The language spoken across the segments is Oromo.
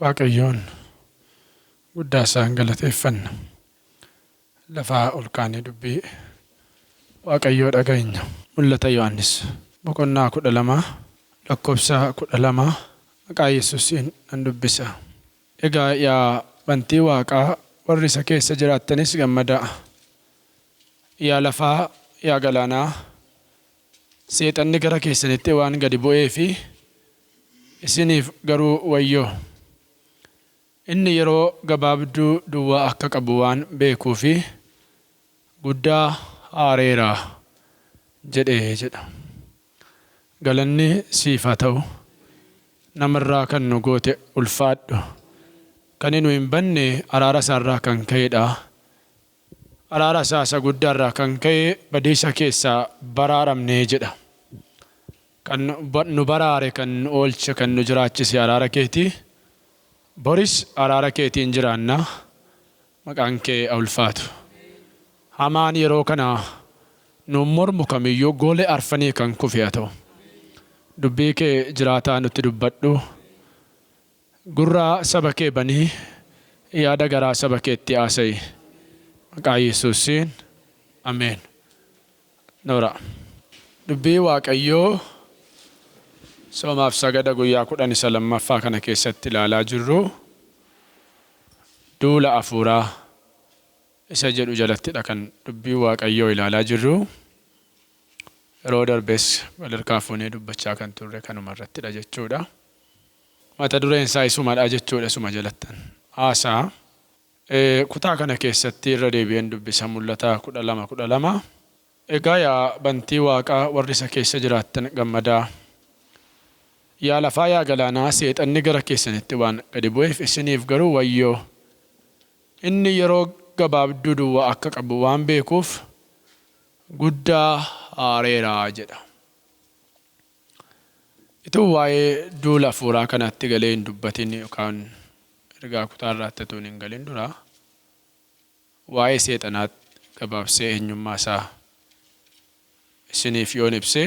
Waaqayyoon guddaa isaan galateeffanna. Lafaa ol kaanee dubbii Waaqayyoo dhaga'enya. Mul'ata Yohaannis boqonnaa 12 lakkoofsa 12 maqaa Yesuusiin nan dubbisa. Egaa yaa bantii waaqaa warri isa keessa jiraattanis gammadaa. Yaa lafaa, yaa galaanaa, Seexanni gara keessanitti waan gadi bu'eefi, isiniif garuu wayyoo! Inni yeroo gabaabduu duwwaa akka qabu waan beekuufi, guddaa aareera jedhe jedha. Galanni siif haa ta'u. Namarraa kan nu goote ulfaadhu. Kani nu hin banne araara isaarraa kan ka'edha. Araara isaa isa guddaa irraa kan ka'e badiisa keessaa baraaramne jedha. Kan nu baraare, kan nu oolche, kan nu jiraachise araara keeti. Boris araara keetiin jiraanna. Maqaan kee haa ulfaatu. Hamaan yeroo kana nuun mormu kamiyyuu goolee arfanii kan kufe haa ta'u. Dubbii kee jiraataa nutti dubbadhu. Gurra saba kee bani, yaada garaa saba keetti haasa'i. Maqaa Yesuusiin. Ameen. Noora. Dubbii Waaqayyoo soomaaf sagada guyyaa 10 isa lammaffaa kana keessatti ilaalaa jirru duula afuuraa isa jedhu jalattidha kan dubbii Waaqayyoo ilaalaa jirru. Yeroo darbes wal harkaa fuunee dubbachaa kan turre kanuma irrattidha jechuudha. Mata dureen isaa isumadha jechuudha isuma jalattan haasa'a. Kutaa kana keessatti irra deebi'een dubbisa Mul'ata 12 12. Egaa yaa bantii waaqaa warri isa keessa jiraattan gammadaa. Yaa lafaa yaa galaanaa seexanni gara keessanitti waan gadi bu'eef isiniif garuu wayyoo. Inni yeroo gabaabduu duwwaa akka qabu waan beekuuf guddaa aareera jedha. Utuu waa'ee duula hafuuraa kanaatti galee hin dubbatin yookaan ergaa kutaa irraatti utuu hin galin dura waa'ee seexanaa gabaabsee eenyummaa isaa isiniif yoon ibse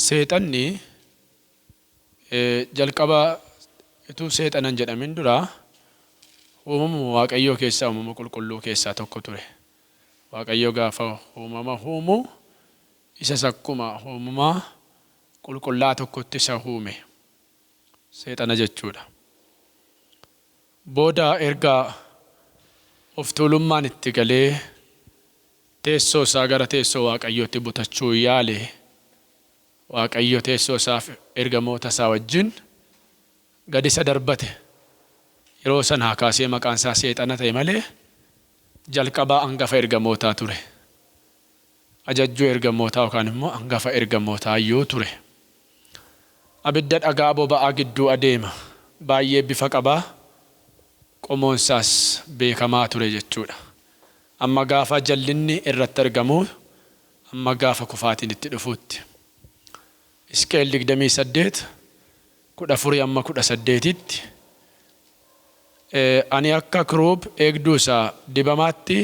seexanni jalqaba utuu seexana hin jedhamin dura uumamuma Waaqayyoo keessaa uumama qulqulluu keessaa tokko ture. Waaqayyo gaafa uumama uumu isas akkuma uumama qulqullaa'aa tokkotti isa uume. Seexana jechuudha. Booda erga of tuulummaan itti galee teessoo isaa gara teessoo Waaqayyootti butachuu yaale, Waaqayyo teessoo isaaf ergamoota isaa wajjin gad isa darbate. Yeroo sanaa kaasee maqaan isaa Seexana ta'e malee jalqaba angafa ergamootaa ture. Ajajjuu ergamootaa yookaan immoo angafa ergamootaa iyyuu ture. Abidda dhagaa boba'aa gidduu adeema. Baay'ee bifa qaba. Qomoon isaas beekamaa ture jechuudha. Amma gaafa jallinni irratti argamu, amma gaafa kufaatiin itti dhufuutti. Hisqi'el 28, 14 amma 18tti, Ani akka kiruub eegduu isa dibamaatti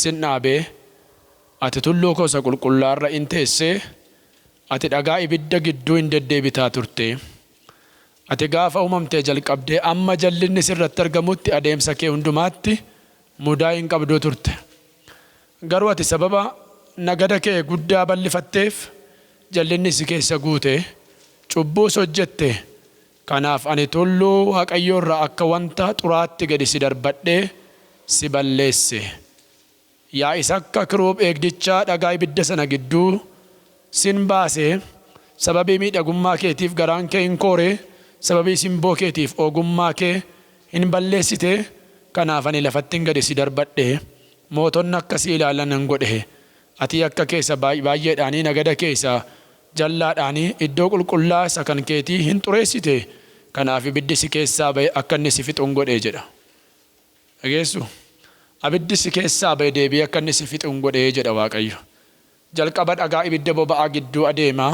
sin dhaabe, ati tulluu koo isa qulqullaa'aa irra in teesse, ati dhagaa ibidda gidduu in deddeebitaa turte. Ati gaafa uumamtee jalqabdee amma jal'inni si irratti argamutti adeemsa kee hundumaatti mudaa hin qabdu turte. Garuu ati sababa nagada kee guddaa bal'ifatteef jal'inni si keessa guute, cubbuus hojjette. Kanaaf ani tulluu Waaqayyoo irraa akka wanta xuraatti gadi si darbadhee si balleesse. Yaa isa akka kiruub eegdichaa dhagaa ibidda sana gidduu sin baase, sababii miidhagummaa keetiif garaan kee in koore, sababii simboo keetiif ogummaa kee in balleessite, kanaaf ani lafattin gadi si darbadhe, mootonni akka si ilaalan nan godhe. Ati yakka kee isa baay'eedhaanii, nagada kee isa jallaadhaanii iddoo qulqullaa'aa isa kan keetii hin xureessite, kanaaf ibiddi si keessaa ba'e akka inni si fixun godhe jedha. Dhageessuu? Abiddi si keessaa ba'e deebi'ee akka inni si fixun godhe jedha Waaqayyo. Jalqaba dhagaa ibidda boba'aa gidduu adeema.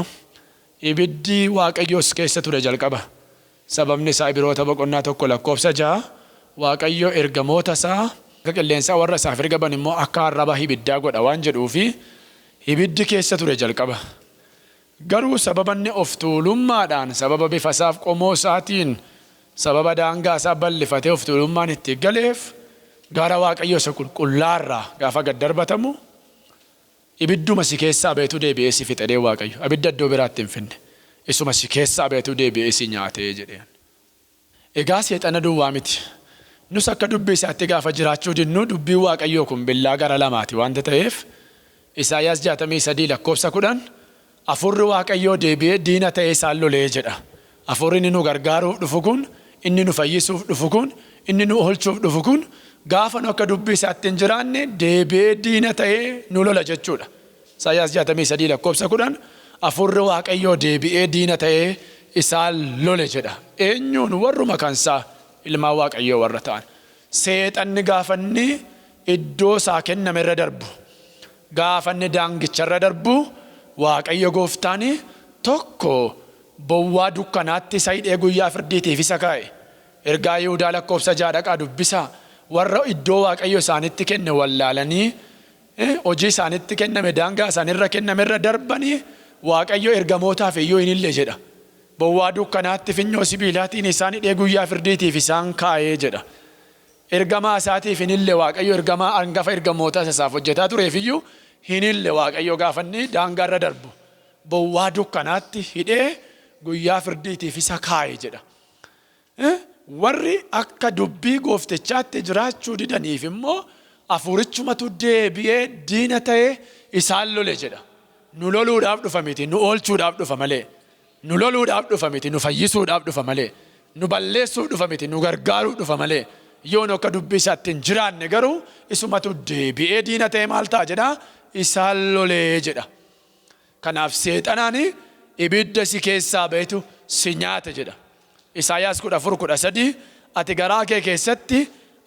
Ibiddi Waaqayyoos keessa ture jalqaba. Sababni isaa Ibiroota boqonnaa 1 lakkoofsa 6 Waaqayyo ergamoota isaa akka qilleensaa warra isaaf ergaman immoo akka arraba ibiddaa godha waan jedhuufi ibiddi keessa ture jalqaba. Garuu sababa inni of tuulummaadhaan sababa bifa isaaf qomoo isaatiin Sababa daangaa isaa bal'ifatee of tuulummaan itti galeef gaara Waaqayyoo isa qulqullaarraa gaafa gad darbatamu ibidduma si keessaa ba'etu deebi'ee si fixe jedhee Waaqayyo. Abidda iddoo biraatti hin finne. Isuma si keessaa ba'etu deebi'ee si nyaate jedheen. Egaa seexana duwwaa miti. Nus akka dubbii isaatti gaafa jiraachuu didnu dubbiin Waaqayyoo kun billaa gara lamaati waanta ta'eef Isaayaas 63 lakkoofsa 10 Afuurri Waaqayyoo deebi'ee diina ta'ee isaan lolee jedha. Afuurri inni nu gargaaruuf dhufu kun, inni nu fayyisuuf dhufu kun, inni nu oolchuuf dhufu kun gaafa nu akka dubbii isaatti hin jiraanne deebi'ee diina ta'ee nu lola jechuudha. Isaayaas 63 lakkoofsa 10 Afuurri Waaqayyoo deebi'ee diina ta'ee isaan lole jedha. Eenyuun? Warruma kansaa ilmaan Waaqayyoo warra ta'an. Seexanni gaafa inni iddoo isaa kenname irra darbu, gaafa inni daangicha irra darbu, Waaqayyo gooftaan tokko bowwaa dukkanaatti isa hidhee guyyaa firdiitiif isa kaa'e. Ergaa Yihudaa lakkoofsa 6 dhaqaa dubbisaa. Warra iddoo Waaqayyo isaanitti kenne wallaalanii, hojii isaanitti kenname daangaa isaanirra kenname irra darbanii Waaqayyo ergamootaaf iyyuu hin hille jedha. Bowwaa dukkanaatti finyoo sibiilaatiin isaan hidhee guyyaa firdiitiif isaan kaa'e jedha. Ergamaa isaatiif hin hille Waaqayyo ergamaa angafa ergamootaa isa isaaf hojjetaa tureef iyyuu hin hille Waaqayyo gaafa inni daangaa irra darbu bowwaa dukkanaatti hidhee guyyaa firdiitiif isa kaa'e jedha. Warri akka dubbii gooftichaatti jiraachuu didaniif immoo hafuurichumatu deebi'ee diina ta'ee isaan lole jedha. Nu loluudhaaf dhufa miti, nu oolchuudhaaf dhufa malee. Nu loluudhaaf dhufa miti, nu fayyisuudhaaf dhufa malee. Nu balleessuuf dhufa miti, nu gargaaruuf dhufa malee. Yoo nu akka dubbii isaatti hin jiraanne garuu isumatu deebi'ee diina ta'ee maal ta'a jedha? Isaan lolee jedha. Kanaaf seexanaan ibidda si keessaa ba'etu si nyaata jedha. Isaayaas 14, 13, Ati garaa kee keessatti,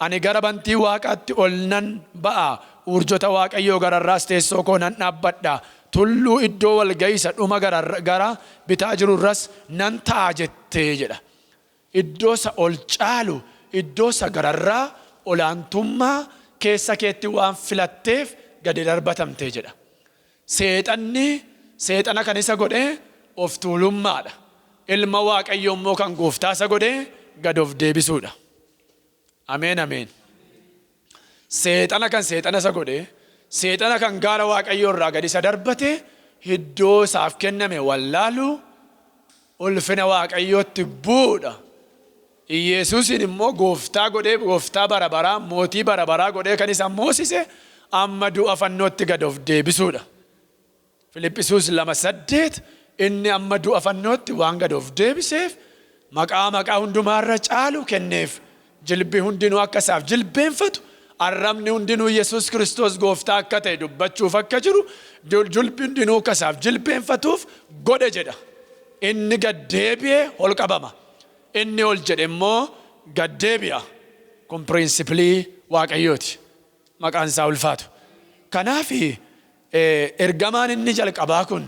Ani gara bantii waaqaatti ol nan ba'a, uurjota Waaqayyoo gararraas teessoo koo nan dhaabbadha, tulluu iddoo wal ga'ii isa dhuma gara bitaa jiru irras nan taa'a jette jedha. Iddoo isa ol caalu, iddoo isa gararraa olaantummaa keessa keetti waan filatteef gadi darbatamte jedha. Seexanni seexana kan isa godhe of tuulummaadha. Ilma Waaqayyoo immoo kan gooftaa isa godhe gad of deebisuudha. Ameen ameen. Seexana kan seexana isa godhe, seexana kan gaara Waaqayyoo irraa gad isa darbate, iddoo isaaf kenname wallaalu, ulfina Waaqayyootti bu'uudha. Iyyeesuusiin immoo gooftaa godhee, gooftaa bara baraa, mootii bara baraa godhee kan isa moosise amma du'a fannootti gad of deebisuudha. Filiphisuus 2, 8 Inni amma du'a fannootti waan gad of deebiseef maqaa maqaa hundumaa irra caalu kenneef. Jilbi hundinuu akka isaaf jilbeenfatu, arrabni hundinuu Yesuus Kiristoos gooftaa akka ta'e dubbachuuf akka jiru, jilbi hundinuu akka isaaf jilbeenfatuuf godhe jedha. Inni gad deebi'e ol qabama. Inni ol jedhe immoo gad deebi'a. Kun pirinsipilii Waaqayyooti. Maqaan isaa ulfaatu. Kanaaf ergamaan inni jalqabaa kun,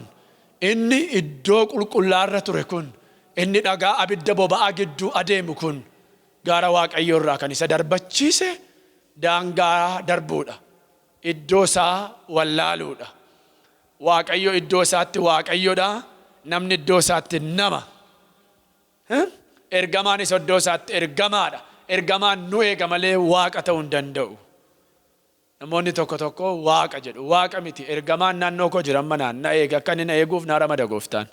inni iddoo qulqullaa'aa irra ture kun, inni dhagaa abidda boba'aa gidduu adeemu kun, gaara Waaqayyoo irraa kan isa darbachiise daangaa darbuudha. Iddoo isaa wallaaluudha. Waaqayyo iddoo isaatti Waaqayyodha, namni iddoo isaatti nama. Ergamaanis iddoo isaatti ergamaadha. Ergamaan nu eega malee Waaqa ta'uu hin danda'u. Namoonni tokko tokko Waaqa jedhu. Waaqa miti. Ergamaan naannoo koo jira amma naan na eega. Akka inni na eeguuf na ramada gooftaan.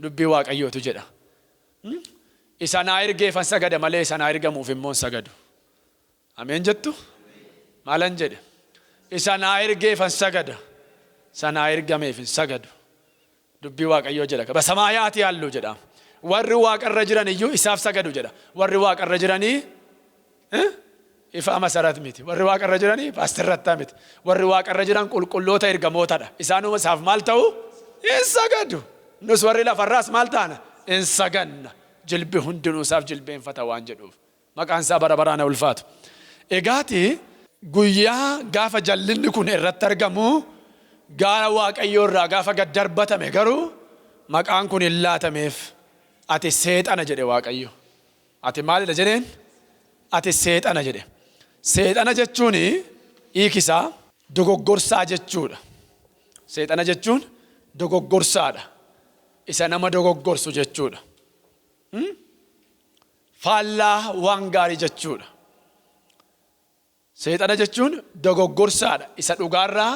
Dubbii Waaqayyootu jedha. Isa naa ergeefan sagada malee isa naa ergamuuf immoo hin sagadu. Ameen jettu? Maalan jedhe? Isa naa ergeefan sagada. Isa naa ergameef hin sagadu. Dubbii Waaqayyoo jedha. Basamaayaati yaallu jedha. Warri waaqarra jiran iyyuu isaaf sagadu jedha. Warri waaqarra jiranii ifaa masarat miti. Warri waaqarra jiranii paastarrattaa miti. Warri waaqarra jiran qulqulloota ergamootadha. Isaanuma isaaf maal ta'u? Hin sagadu. Nus warri lafarraas maal taana? Hin saganna. Jilbi hundinuu isaaf jilbeenfata waan jedhuuf. Maqaan isaa bara baraan haa ulfaatu. Egaati guyyaa gaafa jallinni kun irratti argamu gaara Waaqayyoo irraa gaafa gad darbatame garuu maqaan kun hin laatameef. Ati seexana jedhe Waaqayyo. Ati maalidha jedheen? Ati seexana jedhe. Seexana jechuun hiiki isaa dogoggorsaa jechuudha. Seexana jechuun dogoggorsaadha. Isa nama dogoggorsu jechuudha. Faallaa waan gaarii jechuudha. Seexana jechuun dogoggorsaadha. Isa dhugaarraa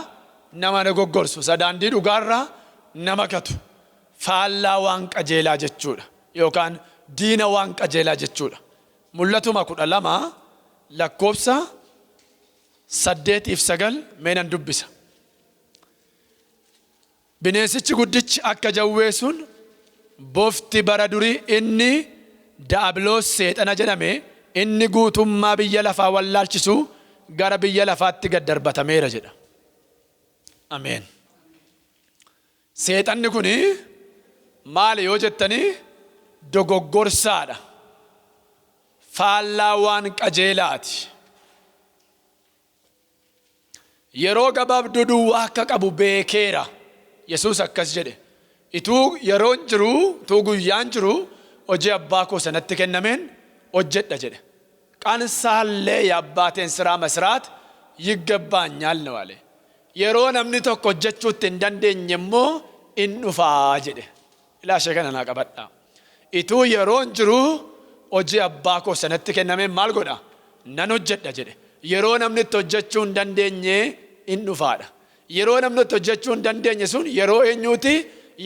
nama dogoggorsu, isa daandii dhugaarraa nama gatu. Faallaa waan qajeelaa jechuudha. Yookaan diina waan qajeelaa jechuudha. Mul'atuma 12 lakkoofsa 8f 9 mee nan dubbisa. Bineensichi guddichi akka jawwee sun, bofti bara durii inni Da'abiloos Seexana jedhame, inni guutummaa biyya lafaa wallaalchisu gara biyya lafaatti gad darbatameera jedha. Ameen. Seexanni kun maali yoo jettanii, dogoggorsaadha. Faallaa waan qajeelaati. Yeroo gabaabduu duwwaa akka qabu beekeera. Yesuus akkas jedhe. Ituu yeroon jiru, ituu guyyaan jiru, hojii abbaa koo sanatti kennameen hojjedha jedhe. ቀን ሳለ የአባቴን ስራ መስራት ይገባኛል ነው አለ። Yeroo namni tokko hojjechuutti hin dandeenye immoo in dhufaa jedhe. Ilaa ishee kana naa qabadhaa. Ituu yeroon jiru hojii abbaa koo sanatti kennameen maal godha? Nan hojjedha jedhe. Yeroo namni itti hojjechuu hin dandeenye in dhufaadha. Yeroo namni itti hojjechuu hin dandeenye sun yeroo eenyuuti?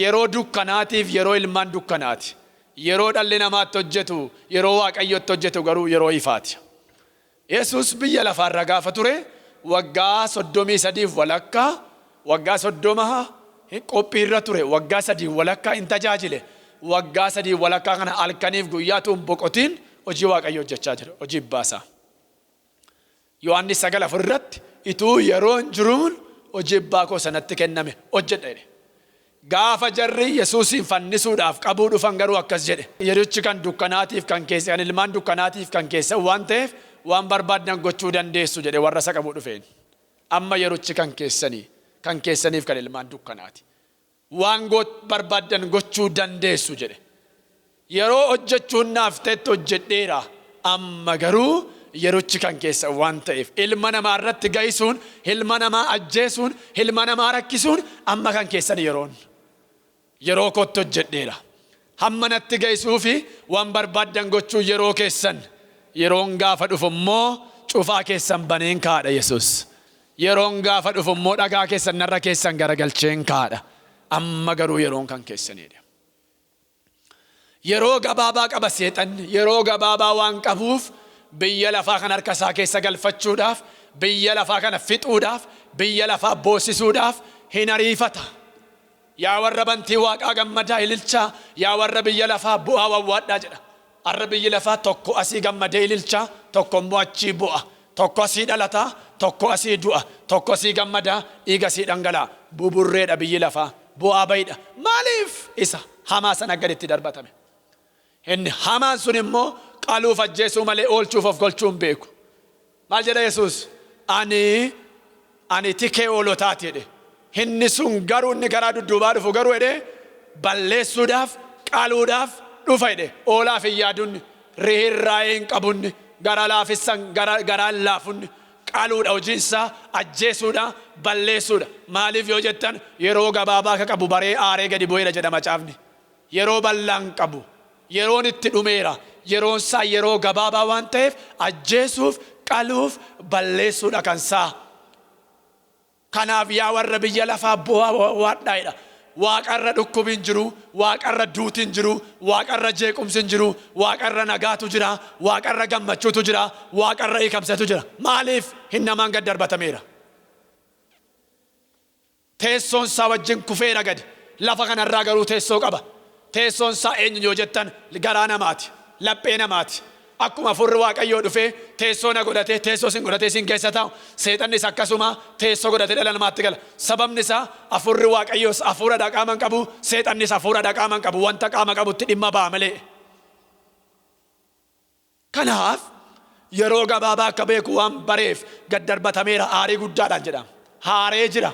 Yeroo dukkanaatiif yeroo ilmaan dukkanaati. Yeroo dhalli namaatti hojjetu, yeroo Waaqayyotti hojjetu garuu yeroo ifaati. Yesuus biyya lafaarra gaafa ture waggaa 33f walakkaa, waggaa 30 qophiirra ture, waggaa 3 walakkaa hin tajaajile. Waggaa 3 walakkaa kana halkaniif guyyaatu hin boqotiin hojii Waaqayyo hojjechaa jira, hojii baasaa. Yohaannis 9:4 irratti ituu yeroon jiruun hojii abbaa koo sanatti kenname hojjedha jedhe. Gaafa jarri Yesuusin fannisuudhaaf qabuu dhufan garuu akkas jedhe. Yerichi kan dukkanaatiif kan keessa, kan ilmaan dukkanaatiif kan keessa waan ta'eef waan barbaaddan gochuu dandeessu jedhe warra isa qabuu dhufeen. Amma yerichi kan keessanii, kan keessaniif kan ilmaan dukkanaati. Waan barbaaddan gochuu dandeessu jedhe. Yeroo hojjechuun naaf ta'etti hojjedheera. Amma garuu yerichi kan keessa waan ta'eef ilma namaa irratti ga'isuun, ilma namaa ajjeesuun, ilma namaa rakkisuun amma kan keessan yeroon. Yeroo kootti hojjedheera. Hamma natti ga'isuu fi waan barbaaddan gochuu yeroo keessan. Yeroon gaafa dhufu immoo cufaa keessan baneen kaadha Yesuus. Yeroon gaafa dhufu immoo dhagaa keessan narra keessan garagalcheen kaadha. Amma garuu yeroon kan keessanidha. Yeroo gabaabaa qaba seexanni. Yeroo gabaabaa waan qabuuf biyya lafaa kan harka isaa keessa galfachuudhaaf, biyya lafaa kana fixuudhaaf, biyya lafaa boossisuudhaaf hin ariifata. Yaa warra bantii waaqaa gammadaa ililchaa, yaa warra biyya lafaa bu'aa wawwaadhaa jedha. Har'a biyyi lafaa tokko asii gammadee ililchaa, tokko immoo achii bu'a. Tokko asii dhalataa, tokko asii du'a, tokko asii gammadaa, dhiiga asii dhangala'a. Buburreedha biyyi lafaa, bu'aa bayidha. Maaliif isa hamaa sana gaditti darbatame? Inni hamaan sun immoo qaluuf ajjeesuu malee oolchuuf of golchuu hin beeku. Maal jedha Yesuus? Ani tikee hoolotaati jedhe. Inni sun garuu, inni karaa dudduubaa dhufu garuu jedhe, balleessuudhaaf qaluudhaaf dhufa jedhe. Oolaaf hin yaadunni, rihirraa'ee hin qabunni, gara laafissan garaan laafunni, qaluudha hojiinsaa, ajjeesuudha, balleessuudha. Maaliif yoo jettan, yeroo gabaabaa akka qabu baree aaree gadi bu'eera jedha macaafni. Yeroo bal'aan qabu. Yeroon itti dhumeera. Yeroon isaa yeroo gabaabaa waan ta'eef ajjeesuuf, qaluuf, balleessuudha kan isaa. Kanaaf yaa warra biyya lafaa bu'aa waadhaa'edha. Waaqarra dhukkubi hin jiru, waaqarra duuti hin jiru, waaqarra jeequmsi hin jiru, waaqarra nagaatu jira, waaqarra gammachuutu jira, waaqarra hiikamsatu jira. Maaliif hin namaan gad darbatameera? Teessoon isaa wajjin kufeera gadi. Lafa kanarraa garuu teessoo qaba. Teessoon isaa eenyu yoo jettan, garaa namaati, laphee namaati. Akkuma hafuurri Waaqayyoo dhufee teessoo na godhatee, teessoo sin godhatee sin keessa taa'u, seexannis akkasuma teessoo godhatee dhala namaatti gala. Sababni isaa hafuurri Waaqayyoos hafuura qaama hin qabu, seexannis hafuura qaama hin qabu, wanta qaama qabutti dhimma ba'a malee. Kanaaf yeroo gabaabaa akka beeku waan bareef gad darbatameera aarii guddaadhaan jedhama. Haaree jira.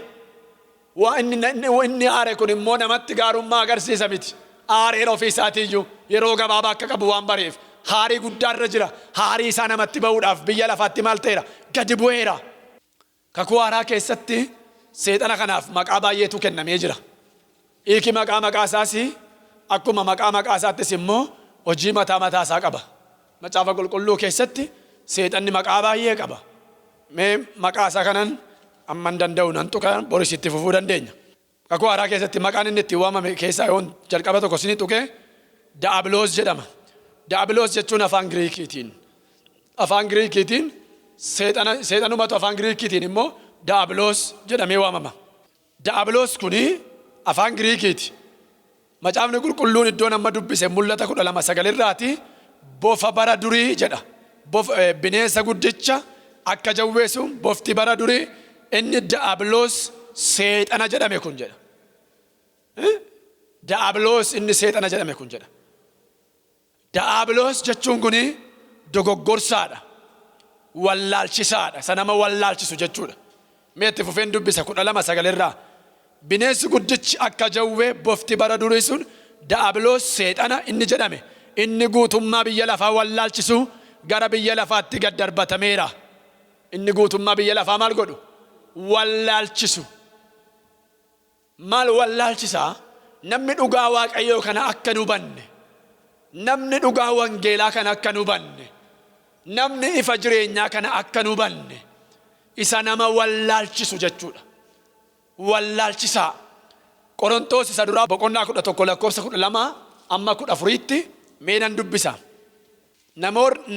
Waa inni aare kun immoo namatti gaarummaa agarsiisa miti. Aareen ofii isaatiiyyuu yeroo gabaabaa akka qabu waan bareef haarii guddaarra jira. Haarii isaa namatti ba'uudhaaf biyya lafaatti maal ta'eera? Gadi bu'eera. Kakuu haaraa keessatti seexana kanaaf maqaa baay'eetu kennamee jira. Hiiki maqaa maqaa isaas akkuma maqaa maqaa isaattis immoo hojii mataa mataa isaa qaba. Macaafa Qulqulluu keessatti seexanni maqaa baay'ee qaba. Mee maqaa isaa kanan amman danda'u nan tuqa, boris itti fufuu dandeenya. Kakuu Haaraa keessatti maqaan inni ittiin waamame keessaa yoon jalqaba tokko isinii tuqe, Da'abiloos jedhama. Da'abiloos jechuun afaan Giriikiitiin. Afaan Giriikiitiin seexana, seexanumatu afaan Giriikiitiin immoo Da'abiloos jedhamee waamama. Da'abiloos kuni afaan Giriikiiti. Macaafni Qulqulluun iddoon amma dubbise Mul'ata 12:9 irraati bofa bara durii jedha. Bofa, bineensa guddicha akka jawwee sun, bofti bara durii inni Da'abiloos seexana jedhame kun jedha. Da'abiloos inni seexana jedhame kun jedha. Da'abiloos jechuun kun dogoggorsaadha. Wallaalchisaadha. Isa nama wallaalchisu jechuudha. Mee itti fufeen dubbisa 12:9 irraa. Bineensi guddichi akka jawwee, bofti bara durii sun, Da'abiloos seexana inni jedhame, inni guutummaa biyya lafaa wallaalchisu gara biyya lafaatti gad darbatameera. Inni guutummaa biyya lafaa maal godhu? Wallaalchisu. Maal wallaalchisa? Namni dhugaa Waaqayyoo kana akka hin hubanne, namni dhugaa wangeelaa kana akka hin hubanne, namni ifa jireenyaa kana akka hin hubanne, isa nama wallaalchisu jechuudha. Wallaalchisaa. Qorontoos isa duraa boqonnaa 11 lakkoofsa 12 amma 14tti mee nan dubbisa.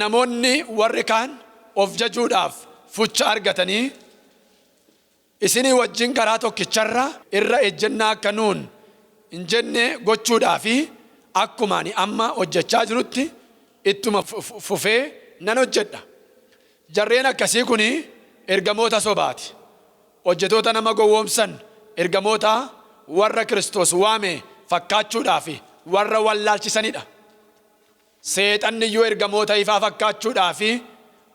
Namoonni warri kaan of jajuudhaaf fucha argatanii isinii wajjin karaa tokkicharra irra ejjennaa akka nuun hin jenne gochuudhaafi akkuma ani amma hojjechaa jirutti ittuma fufee nan hojjedha. Jarreen akkasii kun ergamoota sobaati. Hojjetoota nama gowwoomsan, ergamoota warra Kiristoos waame fakkaachuudhaaf warra wallaalchisanidha. Seexanni iyyuu ergamoota ifaa fakkaachuudhaaf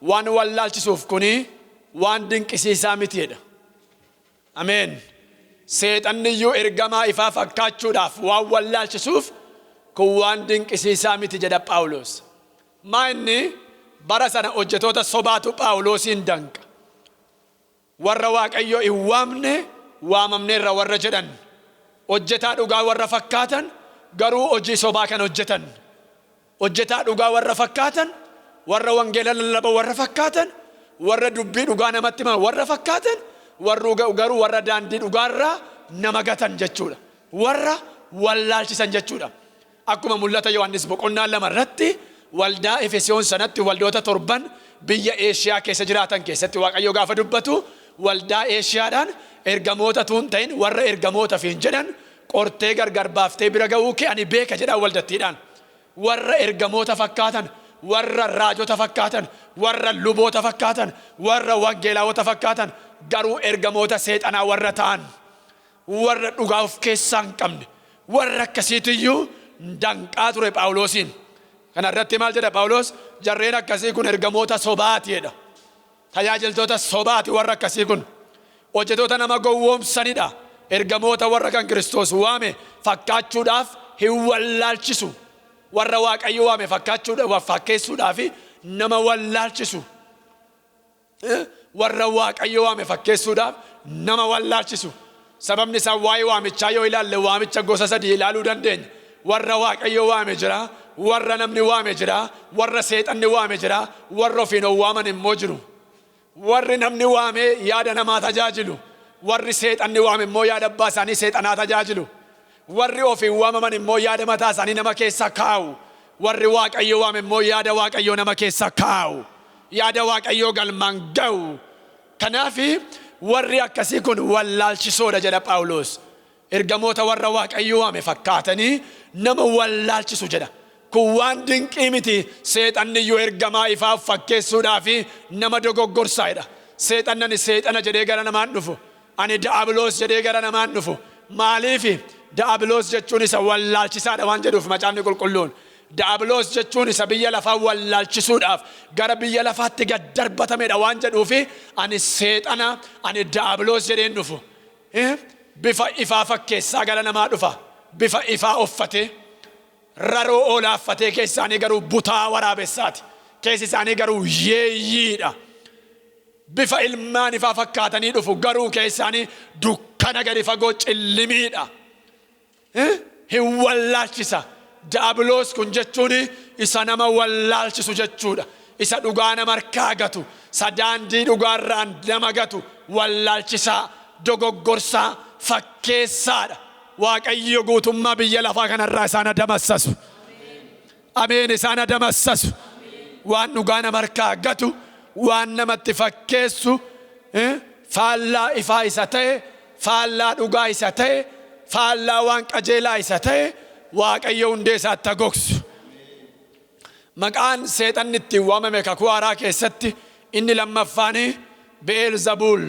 waan wallaalchisuuf kun waan dinqisiisaa miti jedha. Ameen. Seexanni iyyuu ergamaa ifaa fakkaachuudhaaf waan wallaalchisuuf kun waan dinqisiisaa miti jedha Phaawulos. Maa inni bara sana hojjetoota sobaatu Phaawulosiin danqa. Warra Waaqayyo hin waamne waamamneerra warra jedhan, hojjetaa dhugaa warra fakkaatan garuu hojii sobaa kan hojjetan, hojjetaa dhugaa warra fakkaatan, warra wangeela lallaban warra fakkaatan, warra dubbii dhugaa namatti himan warra fakkaatan, warra garuu warra daandii dhugaarraa nama gatan jechuudha. Warra wallaalchisan jechuudha. Akkuma Mul'ata Yohaannis boqonnaa 2 irratti waldaa Efesiyoon sanatti, waldoota torban biyya Eeshiyaa keessa jiraatan keessatti Waaqayyo gaafa dubbatu, waldaa Eeshiyaadhaan ergamoota utuu hin ta'in warra ergamoota ofiin jedhan qortee gargar baaftee bira ga'uu kee ani beeka jedhaan waldattiidhaan. Warra ergamoota fakkaatan, warra raajota fakkaatan, warra luboota fakkaatan, warra wangeelaawota fakkaatan garuu ergamoota seexanaa warra ta'an, warra dhugaa of keessaa hin qabne, warra akkasiitiyyuu danqaa ture Phaawulosiin. Kana irratti maal jedha Phaawulos? Jarreen akkasii kun ergamoota sobaati jedha. Tajaajiltoota sobaati warra akkasii kun. Hojjetoota nama gowwoomsanidha. Ergamoota warra kan Kiristoos waame fakkaachuudhaaf hin wallaalchisu. Warra Waaqayyo waame fakkaachuudhaaf, fakkeessuudhaaf nama wallaalchisu. Warra Waaqayyo waame fakkeessuudhaaf nama wallaalchisu. Sababni isaa waa'ee waamichaa yoo ilaalle waamicha gosa sadii ilaaluu dandeenya. Warra Waaqayyo waame jira, warra namni waame jira, warra seexanni waame jira, warra ofiin of waaman immoo jiru. Warri namni waame yaada namaa tajaajilu. Warri seexanni waame immoo yaada abbaa isaanii seexanaa tajaajilu. Warri ofiin waamaman immoo yaada mataa isaanii nama keessa kaa'u. Warri Waaqayyo waame immoo yaada Waaqayyoo nama keessa kaa'u. Yaada Waaqayyoo galmaan ga'u. Kanaaf warri akkasii kun wallaalchisoodha jedha Phaawulos. Ergamoota warra Waaqayyo waame fakkaatanii nama wallaalchisu jedha. Kun waan dinqii miti, seexanni iyyuu ergamaa ifaa of fakkeessuudhaaf nama dogoggorsa jedha. Seexanni ani seexana jedhee gara namaan dhufu. Ani da'abiloos jedhee gara namaan dhufu. Maaliifi? Da'abiloos jechuun isa wallaalchisaadha waan jedhuuf Macaafni Qulqulluun. Da'abiloos jechuun isa biyya lafaa wallaalchisuudhaaf gara biyya lafaatti gad darbatamedha waan jedhuufi ani seexana, ani da'abiloos jedhee hin dhufu. Bifa ifaa fakkeessaa gara namaa dhufa. Bifa ifaa uffatee, raroo oolaa uffatee, keessi isaanii garuu butaa waraabessaati. Keessi isaanii garuu yeeyyiidha. Bifa ilmaan ifaa fakkaatanii dhufu, garuu keessi isaanii dukkana gadi fagoo cillimiidha. Hin wallaalchisa. Daabiloos kun jechuun isa nama wallaalchisu jechuudha. Isa dhugaa nama harkaa gatu, isa daandii dhugaarraan nama gatu, wallaalchisaa, dogoggorsaa, fakkeessaadha. Waaqayyo guutummaa biyya lafaa kanarraa isaan adamassasu. Ameen, isaan adamassasu. Waan dhugaa nama harkaa gatu, waan namatti fakkeessu, faallaa ifaa isa ta'e, faallaa dhugaa isa ta'e, faallaa waan qajeelaa isa ta'e, Waaqayyo hundee isaatti gogsu. Maqaan seexanni ittiin waamame kakuu haaraa keessatti inni lammaffaan Be'eel Zabuul.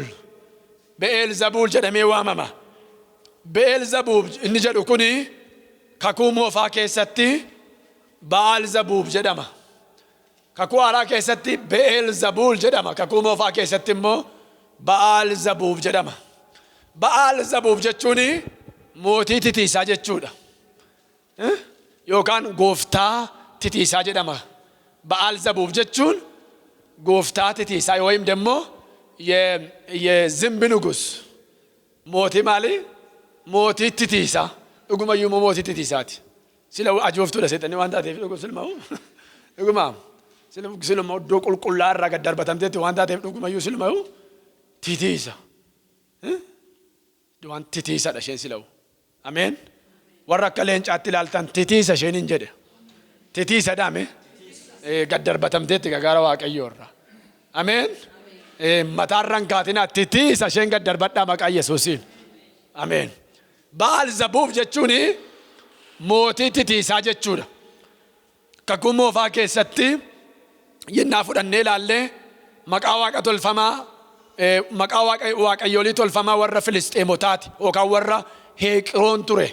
Be'eel Zabuul jedhamee waamama. Be'eel Zabuub inni jedhu kuni kakuu moofaa keessatti Ba'aal Zabuub jedhama. Kakuu haaraa keessatti Be'eel Zabuul jedhama. Kakuu moofaa keessatti immoo Ba'aal Zabuub jedhama. Ba'aal Zabuub jechuun mootii titiisaa jechuudha. Yookaan gooftaa titiisaa jedhama. Ba'aal Zabuub jechuun gooftaa titiisaa ወይም ደግሞ የዝንብ ንጉስ mootii maali? Mootii titiisaa. Dhugumayyuu immoo mootii titiisaati. Sila ajooftuudha seexanni waan taateef silma'u. Dhuguma siluma iddoo qulqullaa irraa gad darbatamteetti waan taateef dhugumayyuu silma'u titiisa. Waan titiisadha isheen sila'u. Ameen. Warra akka leencaatti ilaaltan titiisa isheen hin jedhe. Titiisa dhaame. Gad darbatamteetti gagaara Waaqayyoo irraa. Ameen. Mataarran kaatinaa, titiisa isheen gad darbadhaa maqaa Yesuusiin. Ameen. Ba'aal Zabuub jechuun mootii titiisaa jechuudha. Kakuu moofaa keessatti yennaa fudhannee ilaallee maqaa waaqa tolfamaa, maqaa waaqayyoolii tolfamaa warra Filisxeemotaati yookaan warra Heeqiroon ture.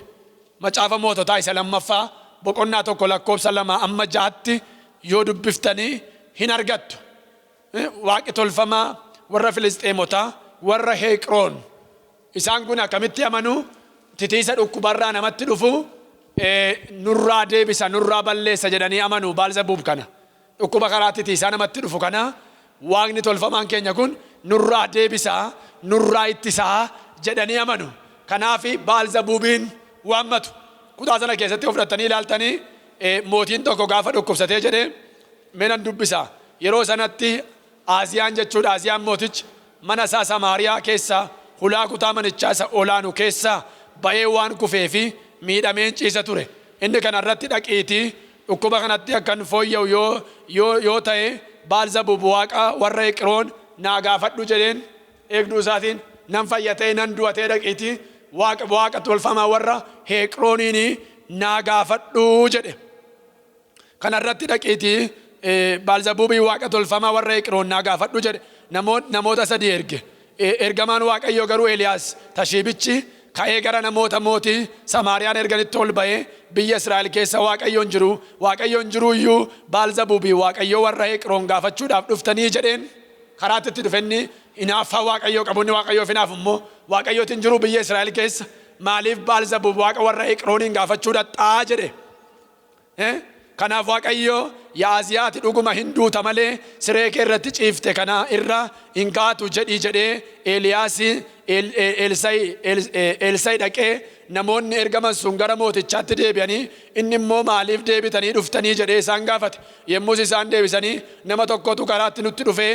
Macaafa Moototaa isa lammaffaa boqonnaa 1 lakkoofsa 2 amma 6tti yoo dubbiftanii hin argattu. Waaqi tolfamaa warra Filisxeemotaa, warra Heeqiroon. Isaan kun akkamitti amanuu? Titiisa dhukkubarraa namatti dhufu nurraa deebisa, nurraa balleessa jedhanii amanuu Baalzabuub kana. Dhukkuba karaa titiisaa namatti dhufu kana waaqni tolfamaan keenya kun nurraa deebisaa, nurraa ittisaa jedhanii amanu. Kanaaf Baalzabuubiin waammatu. Kutaa sana keessatti of fudhattanii ilaaltanii mootiin tokko gaafa dhukkubsatee jedhee menan dubbisa. Yeroo sanatti Aaziyaan jechuudha, Aaziyaan mootichi mana isaa Samaariyaa keessa hulaa kutaa manichaa isa olaanu keessa ba'ee waan kufee fi miidhameen ciisa ture. Inni kana irratti dhaqiitii dhukkuba kanatti akkan fooyya'u yoo ta'e Baalzabuub waaqa warra Eqiroon naa gaafadhu jedheen eegduu isaatiin. Nan fayyatee nan du'atee dhaqiitii waaqa tolfamaa warra Heeqirooniin naa gaafadhu jedhe. Kana irratti dhaqiitii Baalzabuubii waaqa tolfamaa warra Eqiroon naa gaafadhu jedhe. Namoota sadii erge. Ergamaan Waaqayyoo garuu Eeliyaas Tashiibichi ka'ee gara namoota mootii Samaariyaan erganitti ol ba'ee, biyya Israa'el keessa Waaqayyoon jiru, Waaqayyoon jiru iyyuu Baalzabuubii Waaqayyoo warra Eqiroon gaafachuudhaaf dhuftanii jedheen. Karaatti itti dhufenni hinaaffaa Waaqayyoo qabu, inni Waaqayyoof hinaaf immoo Waaqayyootiin jiru biyya Israa'el keessa maaliif Baalzabuub waaqa warra Eqirooniin gaafachuu dhaqxaa jedhe. Kanaaf Waaqayyo Yaaziyaati dhuguma hin duuta malee siree kee irratti ciifte kana irra hin kaatu jedhii jedhee. Eeliyaas Eelsa'i dhaqee namoonni ergaman sun gara mootichaatti deebi'anii, inni immoo maaliif deebitanii dhuftanii jedhee isaan gaafate. Yommus isaan deebisanii, nama tokkotu karaatti nutti dhufee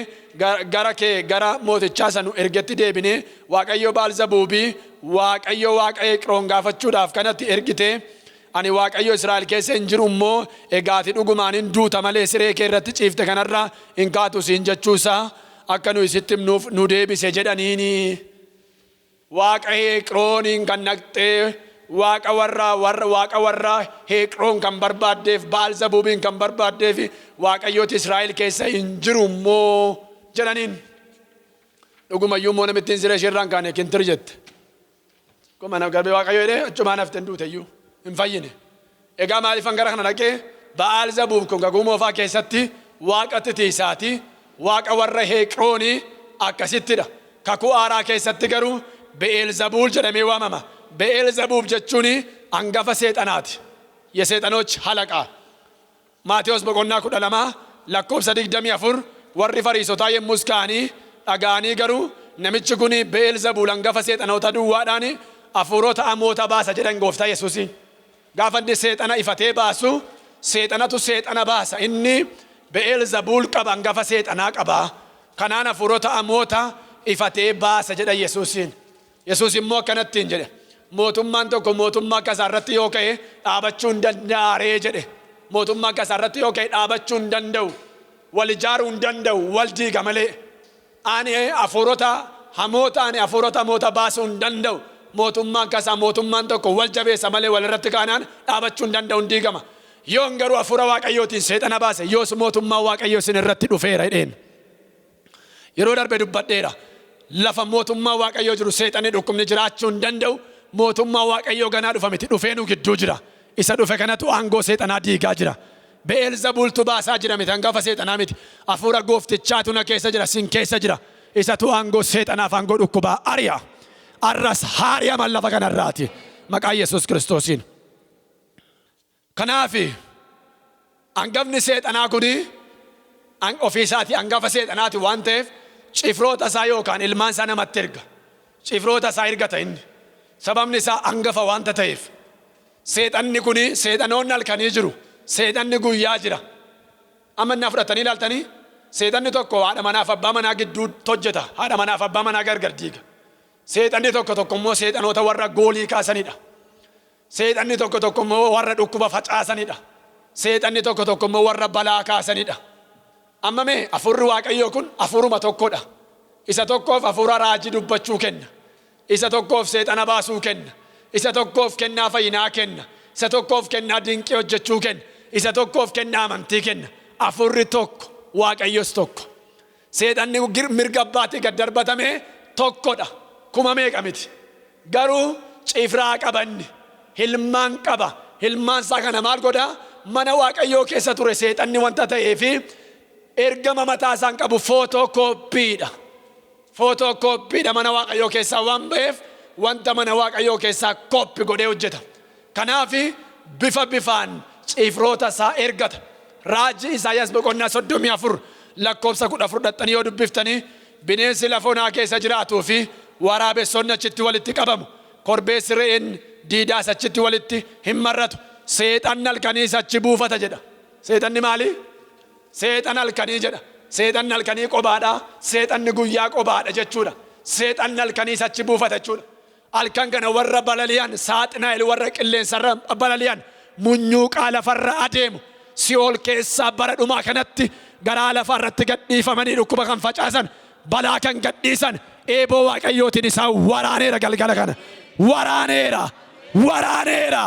gara kee gara mootichaa sanu ergetti deebinee Waaqayyo Baalzabuubii Waaqayyo waaqa Eqroon gaafachuudhaaf kanatti ergite, ani Waaqayyo Israa'el keessa hin jiru immoo egaati dhugumaan hin duuta malee siree kee irratti ciifte kanarra hin kaatu siin jechuusaa akka nu isitti himnuuf nu deebise jedhaniini. Waaqa Heeqrooniin kan naqxee waaqa warra Heeqroon kan barbaaddeef, Baalzabuubiin kan barbaaddeef, Waaqayyooti Israa'el keessa hin jiru immoo jedhaniin. Dhugumayyuu immoo namittiin siree isheerraan kaane kintir jette. Kuma nama garbee Waaqayyo jedhee achumaan hafte, hin duute iyyuu hin fayyine. Egaa maaliifan gara kana dhaqee? Ba'aal Zabuub kun kakuu moofaa keessatti waaqa titiisaati. Waaqa warra Heeqroonii akkasittidha. Kakuu haaraa keessatti garuu Be'eel Zabuul jedhamee waamama. Be'eel Zabuub jechuun hangafa seexanaati. የሰይጣኖች አለቃ. Maatiyos boqonnaa 12 lakkoofsa 24, warri Fariisotaa yemmus ka'anii dhaga'anii garuu namichi kun Be'eel Zabuul hangafa seexanoota duwwaadhaan hafuurota hamoota baasa jedhan gooftaa Yesuusiin. Gaafa inni seexana ifatee baasu, seexanatu seexana baasa. Inni Be'eelzebuul qaba, hangafa seexanaa qaba. Kanaan hafuurota hamoota ifatee baasa jedha Yesuusiin. Yesuus immoo akkanattiin jedhe. Mootummaan tokko mootummaa akka isaa irratti yoo ka'e dhaabachuu hin danda'aree jedhe. Mootummaa akka isaa irratti yoo ka'e dhaabachuu hin danda'u. Wal ijaaruu hin danda'u, wal diiga malee. Ani hafuurota hamoota, ani hafuurota hamoota baasuu hin danda'u. Mootummaa akka isaa, mootummaan tokko wal jabeessa malee wal irratti kaanaan dhaabachuu hin danda'u, hin diigama. Yoon garuu hafuura Waaqayyootiin seexana baase, yoos mootummaan Waaqayyoo isin irratti dhufeera jedheen. Yeroo darbe dubbadheera. Lafa mootummaa Waaqayyoo jiru seexanni, dhukkubni jiraachuu hin danda'u. Mootummaa Waaqayyoo ganaa dhufa miti, dhufee nu gidduu jira. Isa dhufe kanatu aangoo seexanaa diigaa jira. Be'eelzebuultu baasaa jira miti, hangafa seexanaa miti. Hafuura gooftichaatu na keessa jira, sin keessa jira. Isatu aangoo seexanaaf aangoo dhukkubaa ari'a. Arras haari'aman lafa kanarraati. Maqaa Yesuus Kiristoosiin. Kanaaf hangafni seexanaa kuni ofii isaatii hangafa seexanaati waan ta'eef, cifroota isaa yookaan ilmaan isaa namatti erga. Cifroota isaa ergata inni. Sababni isaa hangafa waanta ta'eef. Seexanni kuni, seexanoonni halkanii jiru. Seexanni guyyaa jira. Amma innaa fudhatanii ilaaltanii, seexanni tokko haadha manaaf abbaa manaa gidduu hojjeta. Haadha manaaf abbaa manaa gargar diiga. Seexanni tokko tokko immoo seexanoota warra goolii kaasanidha. Seexanni tokko tokko immoo warra dhukkuba facaasanidha. Seexanni tokko tokko immoo warra balaa kaasanidha. Amma mee hafuurri Waaqayyoo kun hafuuruma tokkodha. Isa tokkoof hafuura raajii dubbachuu kenna. Isa tokkoof seexana baasuu kenna. Isa tokkoof kennaa fayyinaa kenna. Isa tokkoof kennaa dinqii hojjechuu kenna. Isa tokkoof kennaa amantii kenna. Hafuurri tokko, Waaqayyos tokko. Seexanni mirga abbaatii gad darbatame tokkodha. Kuma meeqa miti. Garuu cifraa qabanni. Hilmaan qaba. Hilmaan isaa kana maal godhaa? Mana Waaqayyoo keessa ture seexanni wanta ta'eefi ergama mataa isaan qabu footookooppiidha. Footookooppiidha, mana Waaqayyoo keessaa waan ba'eef wanta mana Waaqayyoo keessaa copy godhee hojjeta. Kanaaf bifa bifaan cifroota isaa ergata. Raajii Isaayyaas boqonnaa 34 lakkoofsa 14 dhaxxanii yoo dubbiftanii, bineensi lafa onaa keessa jiraatuu fi waraabessoonni achitti walitti qabamu. Korbeessi re'een diidaas achitti walitti hin marratu. Seexanni halkaniis achi buufata jedha. Seexanni maali? Seexan halkanii jedha. Seexanni halkanii qobaadha. Seexanni guyyaa qobaadha jechuudha. Seexanni halkaniis achi buufata jechuudha. Halkan kana warra balali'an, saaxinaa'el warra qilleensarra balali'an, munyuuqaa lafarra adeemu, si'ool keessaa bara dhumaa kanatti garaa lafarratti gadhiifamanii dhukkuba kan facaasan, balaa kan gadhiisan, eeboo Waaqayyootiin isaan waraaneera galgala kana. Waraaneera. Waraaneera.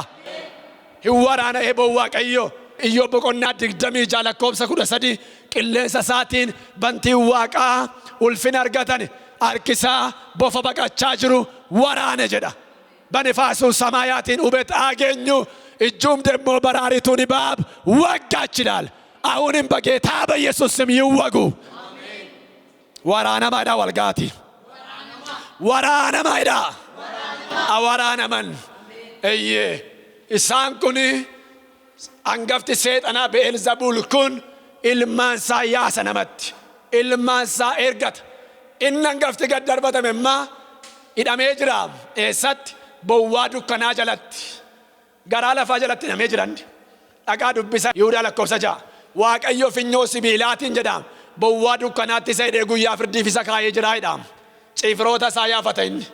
Hin waraana eeboo Waaqayyoo. Iyyoob boqonnaa 26 lakkoofsa 13, qilleensa isaatiin bantiin waaqaa ulfina argatan, harkisaa bofa baqachaa jiru waraane jedha. በንፋሱ ሰማያትን ውበት አገኙ፣ እጁም ደግሞ በራሪቱን እባብ ወጋች ይላል። አሁንም በጌታ በኢየሱስ ስም ይወጉ። Waraanamaa jedhaa walgaati. Waraanamaa jedhaa. Waraanaman. Eyyee. Isaan kun, hangafti seexanaa Be'eelzebuul kun, ilmaan isaa yaasa namatti. Ilmaan isaa ergata. Inni hangafti gad darbatame immaa hidhamee jira. Eessatti? Bowwaa dukkanaa jalatti. Garaa lafaa jalatti hidhamee jiran. Dhaqaa dubbisa Yihudaa lakkoofsa 6. Waaqayyo finyoo sibiilaatiin jedha. Bowwaa dukkanaatti isa hidhee guyyaa firdiif isa kaayee jira jedha. Cifroota isaa yaafata inni.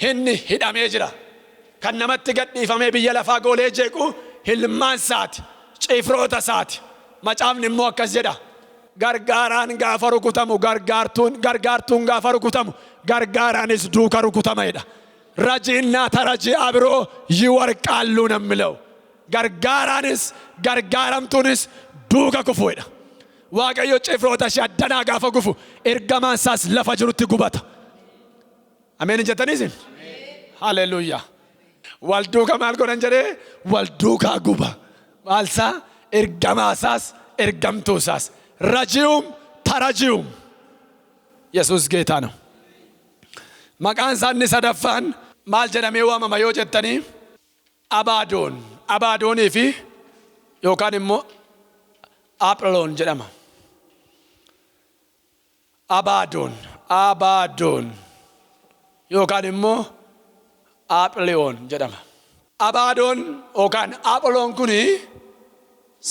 Inni hidhamee jira. Kan namatti gadhiifamee biyya lafaa goolee jeequ ilmaan isaati. Cifroota isaati. Macaafni immoo akkas jedha. Gargaaraan gaafa rukutamu, gargaartuun gargaartuun gaafa rukutamu, gargaaraanis duuka rukutama jedha. ረጂና ተረጂ አብሮ ይወድቃሉ ነው የሚለው። Gargaaraanis gargaaramtuunis duuka kufu jedha. Waaqayyo cifroota ishee addanaa gaafa gufu, ergamaan isaas lafa jirutti gubata. Ameen hin jettaniis? Haleluuyaa. Wal duuka maal godhan jedhee, wal duukaa guba. Maalsaa? Ergamaa isaas ergamtuu isaas. ረጂውም ተረጂውም። ኢየሱስ ጌታ ነው። Maqaan isaa inni sadaffaan maal jedhamee waamama yoo jettanii, Abaadoon, Abaadoonii fi yookaan immoo Aphiloon jedhama. Abaadoon, Abaadoon yookaan immoo Aphiliyoon jedhama. Abaadoon yookaan Apholoon kuni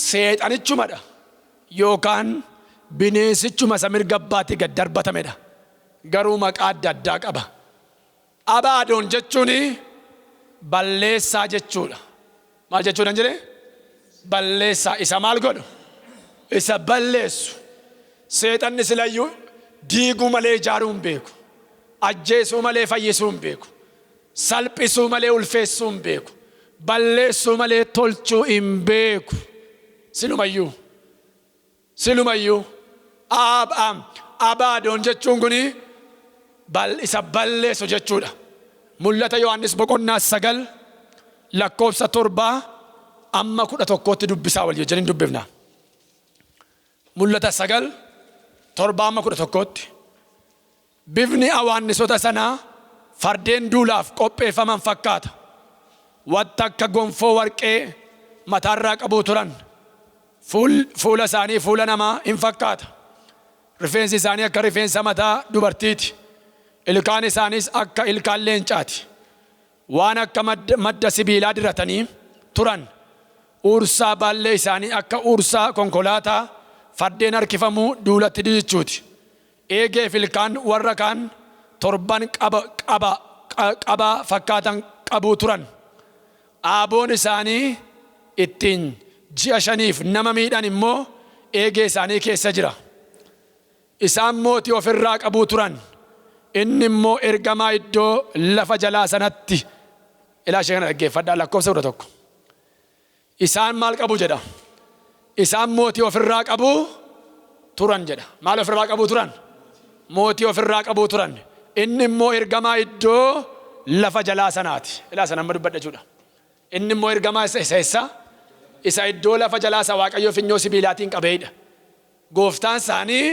seexanichumadha yookaan bineensichuma isa mirga abbaatti gad darbatamedha. Garuu maqaa adda addaa qaba. Abaadoon jechuun balleessaa jechuudha. Maal jechuudha jedhee? Balleessaa. Isa maal godhu? Isa balleessu. Seexanni silayyuu diiguu malee ijaaruu hin beeku. Ajjeesuu malee fayyisuu hin beeku. Salphisuu malee ulfeessuu hin beeku. Balleessuu malee tolchuu hin beeku. Silumayyuu. Silumayyuu. Abaadoon jechuun kuni isa balleessu jechuudha. Mul'ata Yohaannis boqonnaa 9 lakkoofsa 7 amma 11tti dubbisaa wal wajjin dubbifna. Mul'ata 9 7 amma 11tti. Bifni awaannisota sanaa fardeen duulaaf qopheeffaman fakkaata. Wanta akka gonfoo warqee mataarraa qabu turan. Fuula isaanii fuula namaa hin fakkaata. Rifeensi isaanii akka rifeensa mataa dubartiiti. Ilkaan isaaniis akka ilkaan leencaati. Waan akka madda sibiilaa diratanii turan. Uursaa baallee isaanii akka uursaa konkolaataa fardeen harkifamuu duulatti didichuuti. Eegeef ilkaan warra kaan torban qaba fakkaatan qabuu turan. Aaboon isaanii ittiin ji'a 5f nama miidhan immoo eegee isaanii keessa jira. Isaan mootii ofirraa qabuu turan. Inni immoo ergamaa iddoo lafa jalaa sanatti. Ilaa ishee kana dhaggeeffadhaa, lakkoofsa 11. Isaan maal qabu jedha? Isaan mootii ofirraa qabuu turan jedha. Maal ofirraa qabuu turan? Mootii ofirraa qabuu turan. Inni immoo ergamaa iddoo lafa jalaa sanaati. Ilaa sana amma dubbadha jechuudha. Inni immoo ergamaa isa eessa? Isa iddoo lafa jalaa isa Waaqayyoo finyoo sibiilaatiin qabeedha. Gooftaan isaanii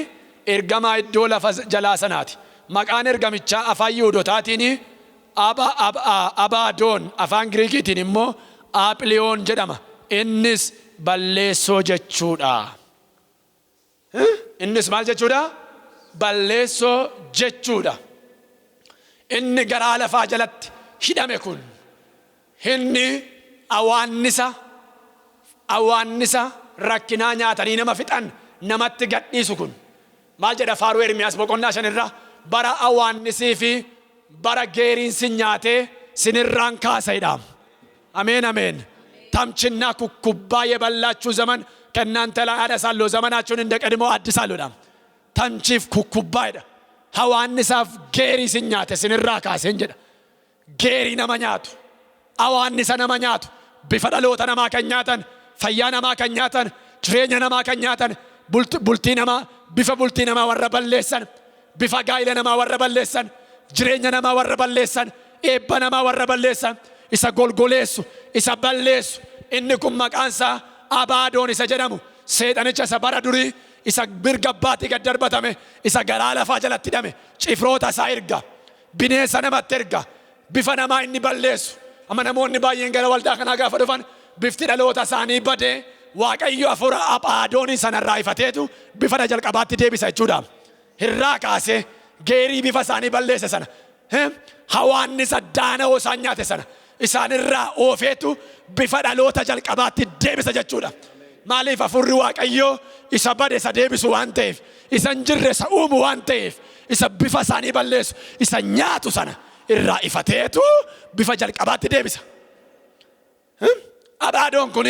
ergamaa iddoo lafa jalaa sanaati. Maqaan ergamichaa afaan Yihuudotaatiin Abaadoon, afaan Giriikiitiin immoo Aphiliyoon jedhama. Innis balleessoo jechuudha. Innis maal jechuudha? Balleessoo jechuudha. Inni garaa lafaa jalatti hidhame kun inni awaannisa rakkinaa nyaatanii nama fixan namatti gadhiisu kun maal jedha? Faaruu Ermiyaas boqonnaa 5 irraa, bara awaannisii fi bara geeriin sin nyaatee sinirraan kaasa jedha. Ameen, ameen. ተምችና ኩኩባ የበላችሁ ዘመን ከእናንተ ላይ አነሳለሁ፣ ዘመናችሁን እንደ ቀድሞ አድሳለሁ jedha. Tamchiif kukkubbaa jedha. Hawaannisaaf geerii sin nyaate sinirraa kaaseen jedha. Geerii nama nyaatu, hawaannisa nama nyaatu, bifa dhaloota namaa kan nyaatan, fayyaa namaa kan nyaatan, jireenya namaa kan nyaatan, bultii namaa, bifa bultii namaa warra balleessan, bifa gaa'ila namaa warra balleessan, jireenya namaa warra balleessan, eebba namaa warra balleessan, isa golgoleessu, isa balleessu, inni kun maqaan isaa Abaadoon isa jedhamu, seexanicha isa bara durii, isa mirga abbaatii gad darbatame, isa garaa lafaa jalatti hidhame, cifroota isaa erga, bineensa namatti erga, bifa namaa inni balleessu. Amma namoonni baay'een gara waldaa kanaa gaafa dhufan bifti dhaloota isaanii badee, Waaqayyo hafuura Abaadoonii sanarraa ifateetu bifa jalqabaatti deebisa jechuudha. Hirraa kaasee geerii bifa isaanii balleesse sana, hawaannisa daana'oo isaan nyaate sana isaanirraa oofeetu bifa dhaloota jalqabaatti deebisa jechuudha. Maaliif? Hafuurri Waaqayyoo isa bade isa deebisu waan ta'eef, isa hin jirre isa uumu waan ta'eef, isa bifa isaanii balleessu, isa nyaatu sana irraa ifateetu bifa jalqabaatti deebisa. Abaadoon kun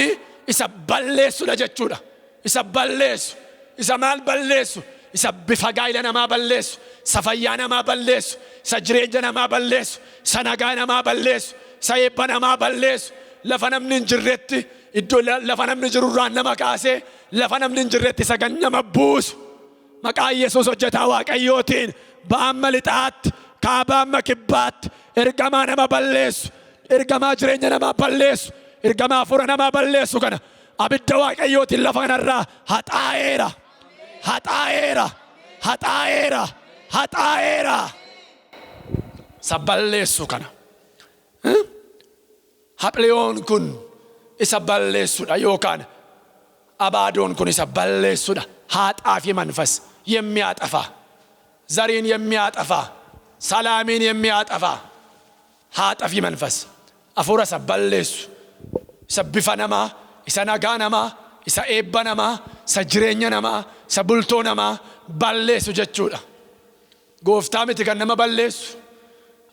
isa balleessudha jechuudha. Isa balleessu. Isa maal balleessu? Isa bifa gaa'ila namaa balleessu. Isa fayyaa namaa balleessu. Isa jireenya namaa balleessu. Isa nagaa namaa balleessu. Isa eebba namaa balleessu. Lafa namni hin jirretti, iddoo lafa namni jirurraan nama kaasee lafa namni hin jirretti isa nama buusu. Maqaa Yesuus hojjetaa Waaqayyootiin ba'amma lixaatti, kaaba amma kibbaatti ergamaa nama balleessu, ergamaa jireenya namaa balleessu, ergamaa hafuura namaa balleessu kana abidda Waaqayyootiin lafa kanarraa haxaa'eera. Haxaa'eera. Haxaa'eera. Haxaa'eera. Isa balleessu kana. Haphiliyoon kun isa balleessudha yookaan Abaadoon kun isa balleessudha. አጥፊ መንፈስ፣ የሚያጠፋ፣ ዘሬን የሚያጠፋ፣ ሰላሜን የሚያጠፋ አጥፊ መንፈስ። Hafuura isa balleessu, isa bifa namaa, isa nagaa namaa, isa eebba namaa, isa jireenya namaa, isa bultoo namaa balleessu jechuudha. Gooftaa miti kan nama balleessu.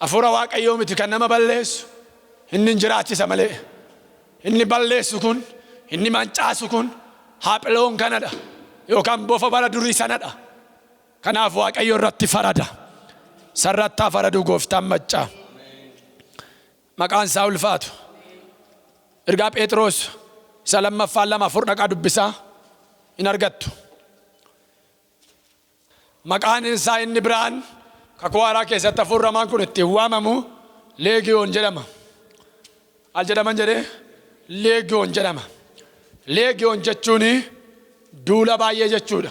Hafuura Waaqayyoo miti kan nama balleessu. Inni hin jiraachisa malee. Inni balleessu kun, inni mancaasu kun haaphiloon kanadha. Yookaan bofa bara durii sanadha. Kanaaf Waaqayyo irratti farada. Sarrattaa faraduu gooftaan maccaa. Maqaan isaa ulfaatu. Ergaa Phexros isa lammaffaa 2:4 dhaqaa dubbisaa hin argattu. Maqaan isaa inni biraan kakuu haaraa keessatti hafuurri hamaan kun ittiin waamamu leegiyoon jedhama. Al jedhaman jedhee leegiyoon jedhama. Leegiyoon jechuun duula baay'ee jechuudha.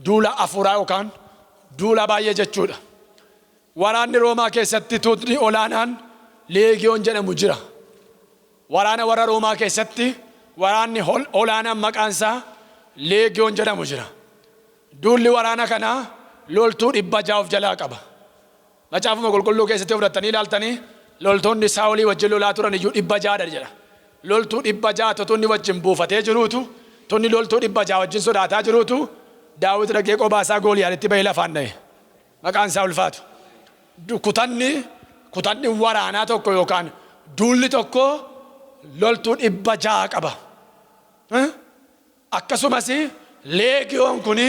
Duula hafuuraa yookaan duula baay'ee jechuudha. Waraanni Roomaa keessatti tuutni olaanaan leegiyoon jedhamu jira. Waraana warra Roomaa keessatti waraanni olaanaan maqaan isaa leegiyoon jedhamu jira. Duulli waraana kanaa loltuu 600 of jalaa qaba. Macaafuma qulqulluu keessatti fudhattanii ilaaltanii loltoonni Saa'olii wajjin lolaa turan iyyuu 600dha jedha. Loltuu 600 tonni wajjin buufatee jiruutu, tonni loltuu 600 wajjin sodaataa jiruutu Daawit dhaqee qobaa isaa Gooliyaaditti bahee lafaan dha'e. Maqaan isaa ulfaatu. Kutanni waraanaa tokko yookaan duulli tokko loltuu 600 qaba. Akkasumas leegiyoon kun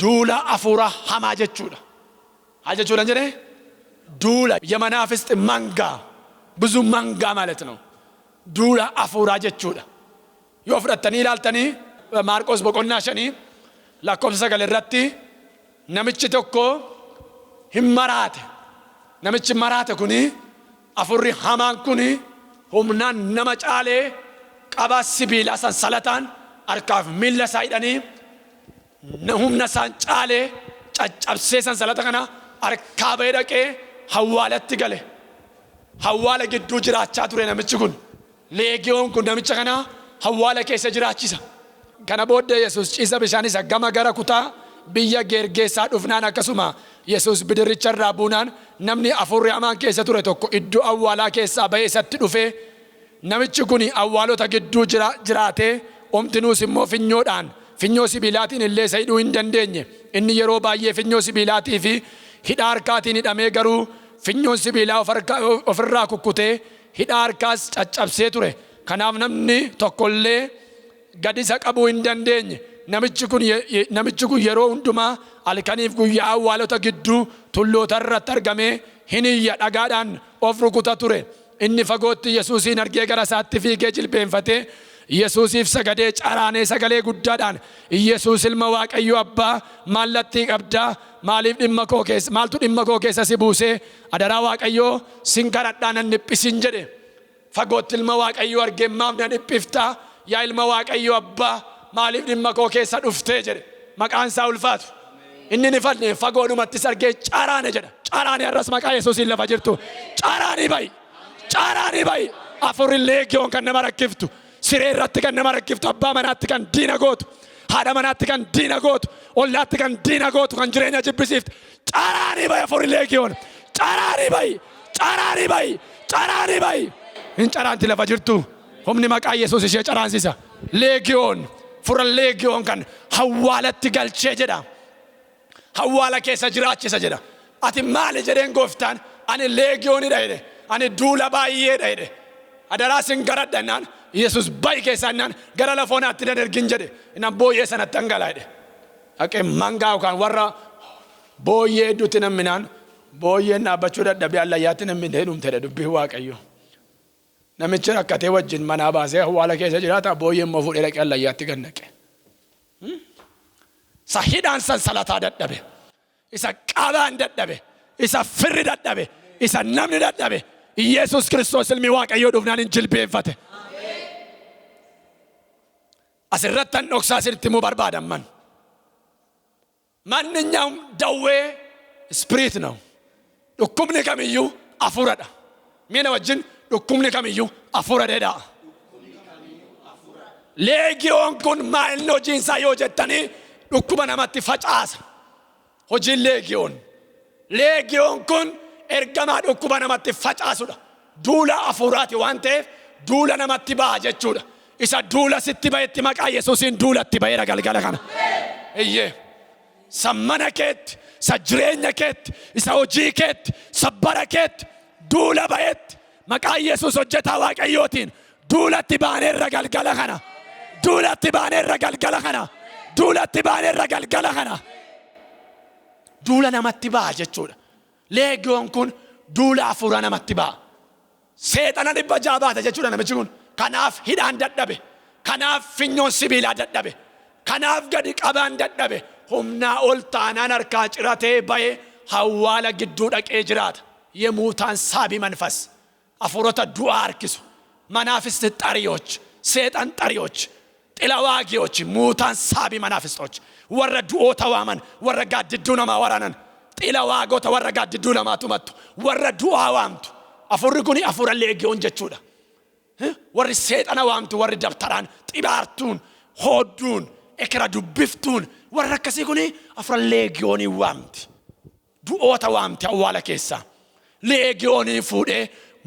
duula hafuura hamaa jechuudha. Maal jechuudha jedhee? Duula የመናፍስት መንጋ ብዙ መንጋ ማለት ነው። Duula hafuuraa jechuudha. Yoo fudhattanii ilaaltanii Maarqos boqonnaa 5 lakkoofsa 9 irratti namichi tokko hin maraate. Namichi maraate kuni hafuurri hamaan kuni humnaan nama caalee qabaa sibiilaa sansalataan harkaaf miilla isaa hidhanii humna isaan caalee caccabsee sansalata kana harkaa bahee dhaqee hawwaalatti gale. Hawwaala gidduu jiraachaa ture namichi kun. Leegiyoon kun namicha kana hawwaala keessa jiraachisa. Kana booddee Yesuus ciisa bishaan isa gama gara kutaa biyya Gergeessaa dhufnaan akkasuma Yesuus bidiricha irraa buunaan namni hafuurri hamaan keessa ture tokko iddoo awwaalaa keessaa bahee isatti dhufee namichi kun awwaalota gidduu jiraatee omtinuus immoo finyoodhaan finyoo sibiilaatiin illee isa hidhuu hin dandeenye. Inni yeroo baay'ee finyoo sibiilaatii fi hidhaa harkaatiin hidhamee garuu finyoon sibiilaa ofirraa kukkutee hidhaa harkaas caccabsee ture. Kanaaf namni tokkollee gad isa qabuu hin dandeenye. Namichi kun yeroo hundumaa halkaniif guyyaa awwaalota gidduu tulloota irratti argamee hin iyya dhagaadhaan of rukuta ture. Inni fagootti Yesuusiin argee gara isaatti fiigee jilbeenfatee Yesuusiif sagadee caraanee sagalee guddaadhaan Yesuus ilma Waaqayyo Abbaa maallattii qabdaa maaliif dhimma koo keessa maaltu dhimma koo keessa si buusee adaraa Waaqayyoo sin kadhadhaa nan dhiphisin jedhe. Fagootti ilma Waaqayyoo argee maaf na dhiphiftaa yaa ilma Waaqayyo Abbaa maaliif dhimma koo keessa dhuftee jedhe. Maqaan isaa ulfaatu. Inni ni fanne fagoodhumattis argee caraane jedha. Caraane har'as maqaa Yesuusiin lafa jirtu. Caraanii ba'i. Caraanii ba'i. Afurri leegiyoon kan nama rakkiftu. Siree irratti kan nama rakkiftu. Abbaa manaatti kan diina gootu. Haadha manaatti kan diina gootu. Ollaatti kan diina gootu. Kan jireenya jibbisiiftu. Caraanii ba'i afurri leegiyoon. Caraanii ba'i. Caraanii ba'i. Caraanii ba'i. Hin caraanti lafa jirtu. Humni maqaa Yesuus ishee caraansisa. Leegiyoon. Fura leegiyoon kan hawwaalatti galchee jedha. Hawwaala keessa jiraachisa jedha. Ati maali jedheen gooftaan ani leegiyoonidha jedhe. Ani duula baay'eedha jedhe. Adaraa sin garadha jennaan Yesuus ba'i keessaa jennaan gara lafoonaatti nan ergin jedhe. Innan booyyee sanatti dhangalaa jedhe. Dhaqee mangaa yookaan warra booyyee hedduutti namminaan booyyeen dhaabbachuu dadhabee allayyaatti namminee dhumte dubbii Waaqayyo. Namichi rakkatee wajjin manaa baasee awwaala keessa jiraata booyyeen immoo fuudhee dhaqee allayyaatti gad naqe. Isa hidhaan sansalataa dadhabe. Isa qabaan dadhabe. Isa firri dadhabe. Isa namni dadhabe. Yesuus Kiristoos ilmi Waaqayyoo dhufnaan hin jilbeenfate. Asirratti an dhoksaa isinitti himuu barbaadan man. ማንኛውም ደዌ spirit ነው። Dhukkubni kamiyyuu hafuuradha. Miina wajjin dhukkubni kamiyyuu hafuura dheedhaa. Leegiyoon kun maalni hojiin isaa yoo jettanii dhukkuba namatti facaasa. Hojiin leegiyoon. Leegiyoon kun ergamaa dhukkuba namatti facaasudha. Duula hafuuraati waan ta'eef duula namatti ba'a jechuudha. Isa duula sitti ba'etti maqaa Yesuusiin duulatti ba'eera galgala kana. Iyyee. Isa mana keetti, isa jireenya keetti, isa hojii keetti, isa bara keetti duula ba'etti maqaa Yesuus hojjetaa Waaqayyootiin duulatti baaneerra galgala kana. Duulatti baaneerra galgala kana. Duulatti baaneerra galgala kana. Duula namatti ba'a jechuudha. Leegiyoon kun duula hafuuraa namatti ba'a. Seexana 600 baata jechuudha namichi kun. Kanaaf hidhaan dadhabe. Kanaaf finyoon sibiilaa dadhabe. Kanaaf gadi qabaan dadhabe. Humnaa ol taanaan harkaa ciratee ba'ee hawwaala gidduu dhaqee jiraata. የሙታን ሳቢ መንፈስ hafuurota du'aa harkisu መናፍስት ጠሪዎች፣ ሰይጣን ጠሪዎች፣ ጥላ ዋጊዎች፣ ሙታን ሳቢ መናፍስቶች warra du'oota waaman, warra gaaddidduu namaa waraanan, xila waagota, warra gaaddidduu namaa tumattu, warra du'aa waamtu. Hafuurri kun hafuura leegiyoon jechuudha. Warri seexana waamtu, warri dabtaraan, xibaartuun, hoodduun, ekera dubbiftuun, warra akkasii kun hafuura leegiyoonii waamti. Du'oota waamti awwaala keessaa. Leegiyoonii fuudhee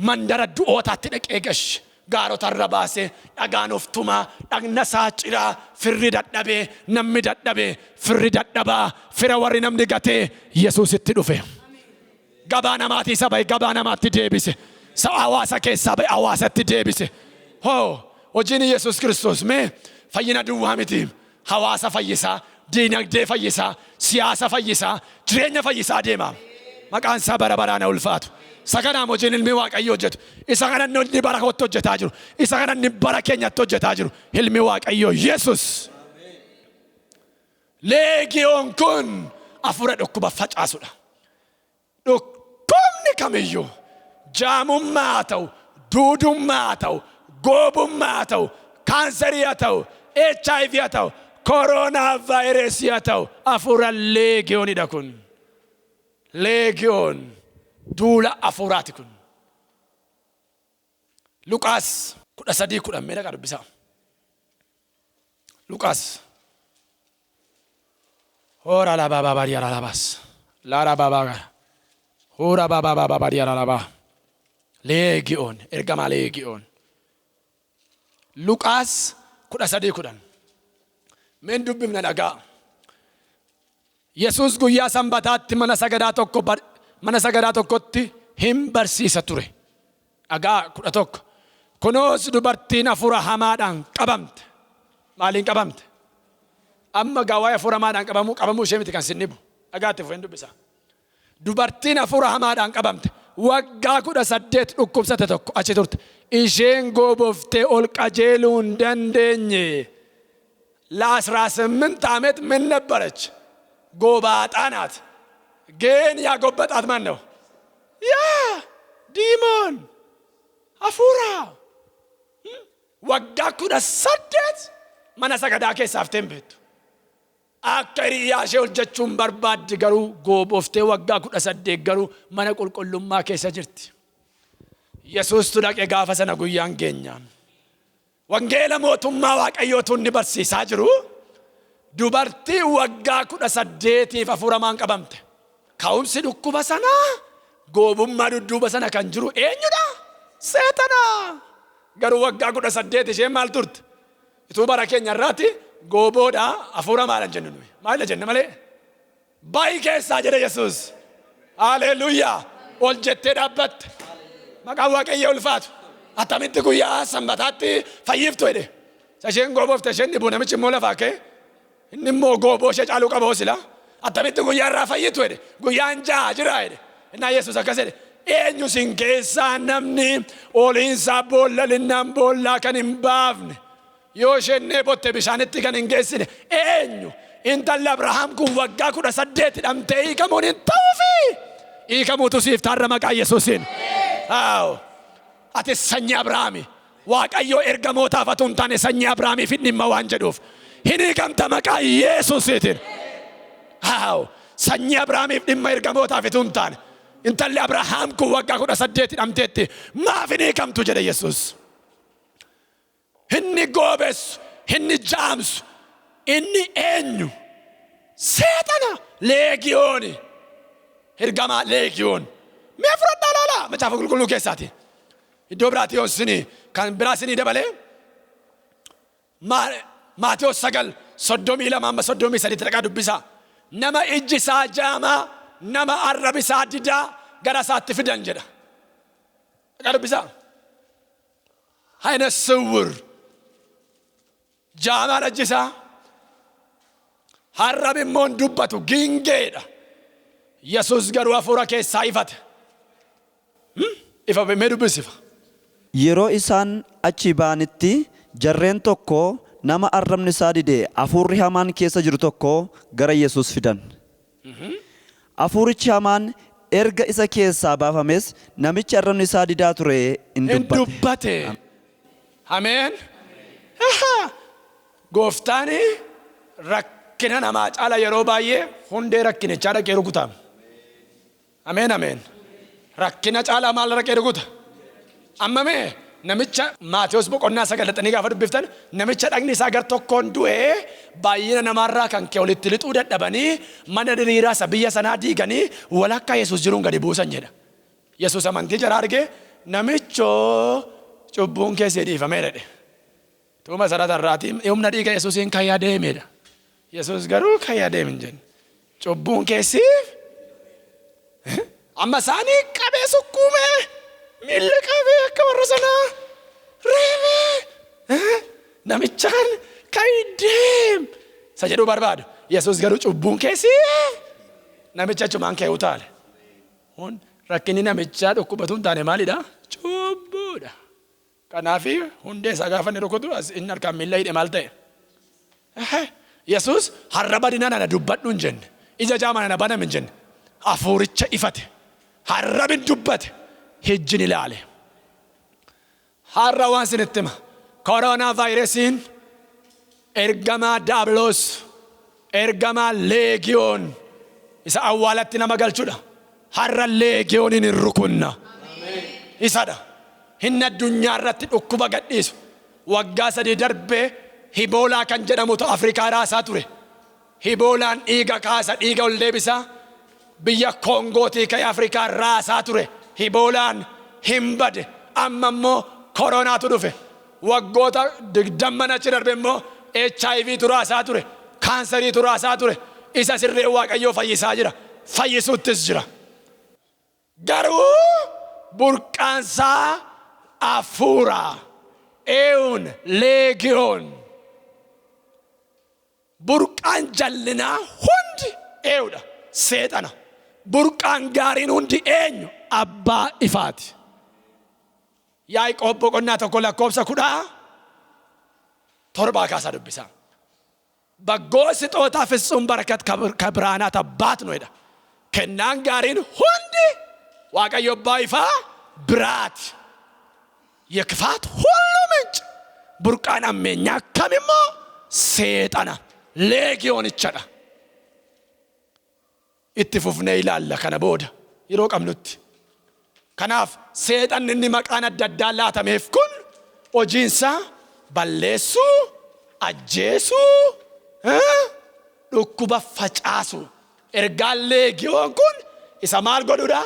mandara du'ootaatti dhaqee gashe. Gaarotarra baasee dhagaan of tumaa, dhagna isaa ciraa, firri dadhabee, namni dadhabee, firri dadhabaa, fira warri namni gatee Yesuusitti dhufe. Gabaa namaatii isa bahe gabaa namaatti deebise. Sa hawaasa keessaa bahe hawaasatti deebise. Hoo, hojiin Yesuus Kiristoos mee fayyina duwwaa miti. Hawaasa fayyisaa, diinagdee fayyisaa, siyaasa fayyisaa, jireenya fayyisaa deema. Maqaan isaa bara baraan haa ulfaatu. Isa kanaaf hojiin ilmi Waaqayyoo hojjetu. Isa kana inni bara kootti hojjetaa jiru. Isa kana inni bara keenyatti hojjetaa jiru. Ilmi Waaqayyoo Yesuus. Leegiyoon kun hafuura dhukkuba facaasudha. Dhukkubni kamiyyuu jaamummaa haa ta'u, duudummaa haa ta'u, goobummaa haa ta'u, kaansarii haa ta'u, HIV haa ta'u, koronaa vaayirasii haa ta'u, hafuura leegiyoonidha kun. Leegiyoon duula hafuuraati kun. Luqaas 13:10 mee dhaqaa dubbisaa. Luqaas. Hora la baba baria la labas. Lara baba Hora baba baba baria la laba. Leegiyoon, ergamaa leegiyoon. Luqaas 13:10. Meen dubbifna, dhagaa. Yesuus guyyaa sanbataatti mana sagadaa tokkotti hin barsiisa ture. Dhagaa 11. Kunoos dubartiin hafuura hamaadhaan qabamte. Maaliin qabamte? Amma gaa waa'ee hafuura hamaadhaan qabamuu ishee miti kan sin dhibu. Dhagaatti fufeen dubbisa. Dubartiin hafuura hamaadhaan qabamte waggaa 18 dhukkubsate tokko achi turte. Isheen gooboftee ol qajeeluu hin dandeenye. ለ18 ዓመት ምን ነበረች? ጎባጣ ናት። ግን ያጎበጣት ማን ነው? ያ demon hafuura. Waggaa 18 mana sagadaa keessaa haftee hin beektu. Akka hiriyaa ishee hojjechuun barbaaddi, garuu gooboftee waggaa 18 garuu mana qulqullummaa keessa jirti. Yesuustu dhaqee gaafa sana guyyaan geenyaan. Wangeela mootummaa Waaqayyootu inni barsiisaa jiru. Dubartii waggaa 18f hafuura hamaan qabamte. Ka'umsi dhukkuba sanaa goobummaa dudduuba sana kan jiru eenyudha? Seexana. Garuu waggaa 18 isheen maal turte? Ituu bara keenya irraati gooboodha hafuura maal jennu nuyi? Maal jenne malee? Baay'ee keessaa jedhe Yesuus. Haleluuyaa. Ol jettee dhaabbatte. Maqaan Waaqayyoo ulfaatu. Attamitti guyyaa sanbataatti fayyiftu jedhe. Isheen goobofte, isheen dhibu, namichi immoo lafaa ka'e. Inni immoo gooboo ishee caaluu qaba sila. Attamitti guyyaa irraa fayyitu jedhe. Guyyaan 6 jira jedhe. Innaa Yesuus akkas jedhe. Eenyu sin keessaa namni oliinsaa boolla linnaan boollaa kan hin baafne, yoo isheen dheebotte bishaanitti kan hin geessine eenyu? Intalli Abrahaam kun waggaa 18 hidhamtee hiikamuun hin ta'uufi. Hiikamuutu siif taarra maqaa Yesuusiin. Aaw. Ati sanyii Abrahaami. Waaqayyo ergamootaaf atu hin taane sanyii Abrahaamiif hin dhimma waan jedhuuf. Hin hiikamta maqaa Yesuusiitiin. Aaw. Sanyii Abrahaamiif dhimma ergamootaaf itu hin taane. Intalli Abrahaam kun waggaa 18 hidhamteetti maaf hin hiikamtu jedhe Yesuus. Inni goobessu, inni jaamsu, inni eenyu? Seexana leegiyooni. Ergamaa leegiyoon. Mee fudhadhaa laalaa macaafa qulqulluu keessaati. Iddoo biraatti yoo isinii kan biraa isinii dabalee Maatewos 9, 32 amma 33 dhaqaa dubbisaa. Nama ijji isaa jaamaa, nama arrabi isaa didaa gara isaatti fidan jedha. Dhaqaa dubbisaa. ዓይነ ስውር jaamaan ijji isaa arrabi immoo hin dubbatu giingeedha. Yesuus garuu hafuura keessaa ifate. Ifa mee dubbisifa. Yeroo isaan achii ba'anitti jarreen tokko nama arrabni isaa dide hafuurri hamaan keessa jiru tokko gara Yesuus fidan. Hafuurichi hamaan erga isa keessaa baafames namichi arrabni isaa didaa ture in In dubbate. Dubbate. Ameen. Gooftaan rakkina namaa caala yeroo baay'ee hundee rakkinichaa dhaqee rukuta. Ameen ameen. Rakkina caalaa maal dhaqee rukuta? Amma mee namicha Maatewos boqonnaa 9 dhaqxanii gaafa dubbiftan, namicha dhagni isaa gar tokkoon du'ee baay'ina namaarraa kan ka'e walitti lixuu dadhabanii mana diriiraa isa biyya sanaa diiganii walakkaa Yesuus jiruun gadi buusan jedha. Yesuus amantii jara argee, "Namichoo, cubbuun keessee dhiifamee," jedhe. Tuuma saratarraatii humna dhiiga Yesuusiin kayyaa deemedha. Yesuus garuu kayyaa deem hin jenne. Cubbuun keessiif amma isaanii qabee sukkuumee miilla qabee akka warra sanaa reebee namichaan ka'i deem isa jedhuu barbaadu. Yesuus garuu cubbuun keessiif namicha achumaan ka'ee utaale. Hun rakkinni namichaa dhukkubatu hin taane maalidha? Cubbuudha. Kanaaf hundee isaa gaafa inni rukutu as inni harkaan miilla hidhe maal ta'e? Yesuus harraba dinaa nana dubbadhu hin jenne. Ija jaamaa nana banam hin jenne. Hafuuricha ifate. Harrabin dubbate. Hijjin ilaale. Har'a waan isinitti hima. Koronaa vaayirasiin ergamaa Daabiloos, ergamaa leegiyoon isa awwaalatti nama galchudha. Har'a leegiyooniin hin rukunna. Isadha. Inni addunyaa irratti dhukkuba gadhiisu. Waggaa 3 darbee Iboolaa kan jedhamutu Afrikaa raasaa ture. Iboolaan dhiiga kaasa, dhiiga ol deebisa. Biyya Koongootii ka'ee Afrikaa raasaa ture. Iboolaan hin bade. Amma immoo koronaatu dhufe. Waggoota 20 achi darbe immoo HIVtu raasaa ture. Kaansariitu raasaa ture. Isa sirree Waaqayyoo fayyisaa jira. Fayyisuuttis jira. Garuu burqaansaa hafuura. Eewun leegiyoon. Burqaan jallinaa hundi eenyudha? Seexana. Burqaan gaariin hundi eenyu? Abbaa ifaati. Yaaqoob boqonnaa 1 lakkoofsa 17 kaasaa dubbisaa. በጎ ስጦታ ፍጹም በረከት ከብርሃናት አባት ነው jedha. Kennaan gaariin hundi Waaqayyo abbaa ifaa biraati. የክፋት ሁሉ ምንጭ burqaan ammeenyaa kamimmoo seexana leegiyoonichadha. Itti fufnee ilaalla kana booda yeroo qabnutti. Kanaaf seexanni inni maqaan adda addaa laatameef kun hojiinsaa balleessuu, ajjeesuu, dhukkuba facaasuu. Ergaan leegiyoon kun isa maal godhudha?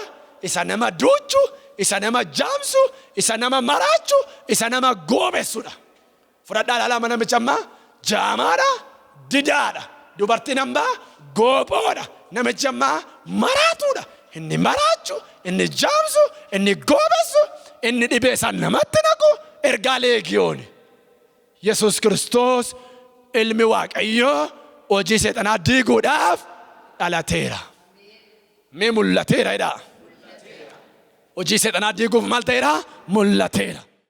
Isa nama duuchu, isa nama jaamsu, isa nama maraachu, isa nama goobessudha. Fudhadhaa ilaalaa, namicha ammaa jaamaadha, didaadha. Dubartiin ammaa goophoodha. Namichi ammaa maraatuudha. Inni maraachu, inni jaamsu, inni goobessu, inni dhibee isaan namatti naqu ergaa leegiyooni. Yesuus Kiristoos ilmi Waaqayyoo hojii seexanaa diiguudhaaf dhalateera. Mee mul'ateera jedhaa. Hojii seexanaa diiguuf maal ta'eera? Mul'ateera.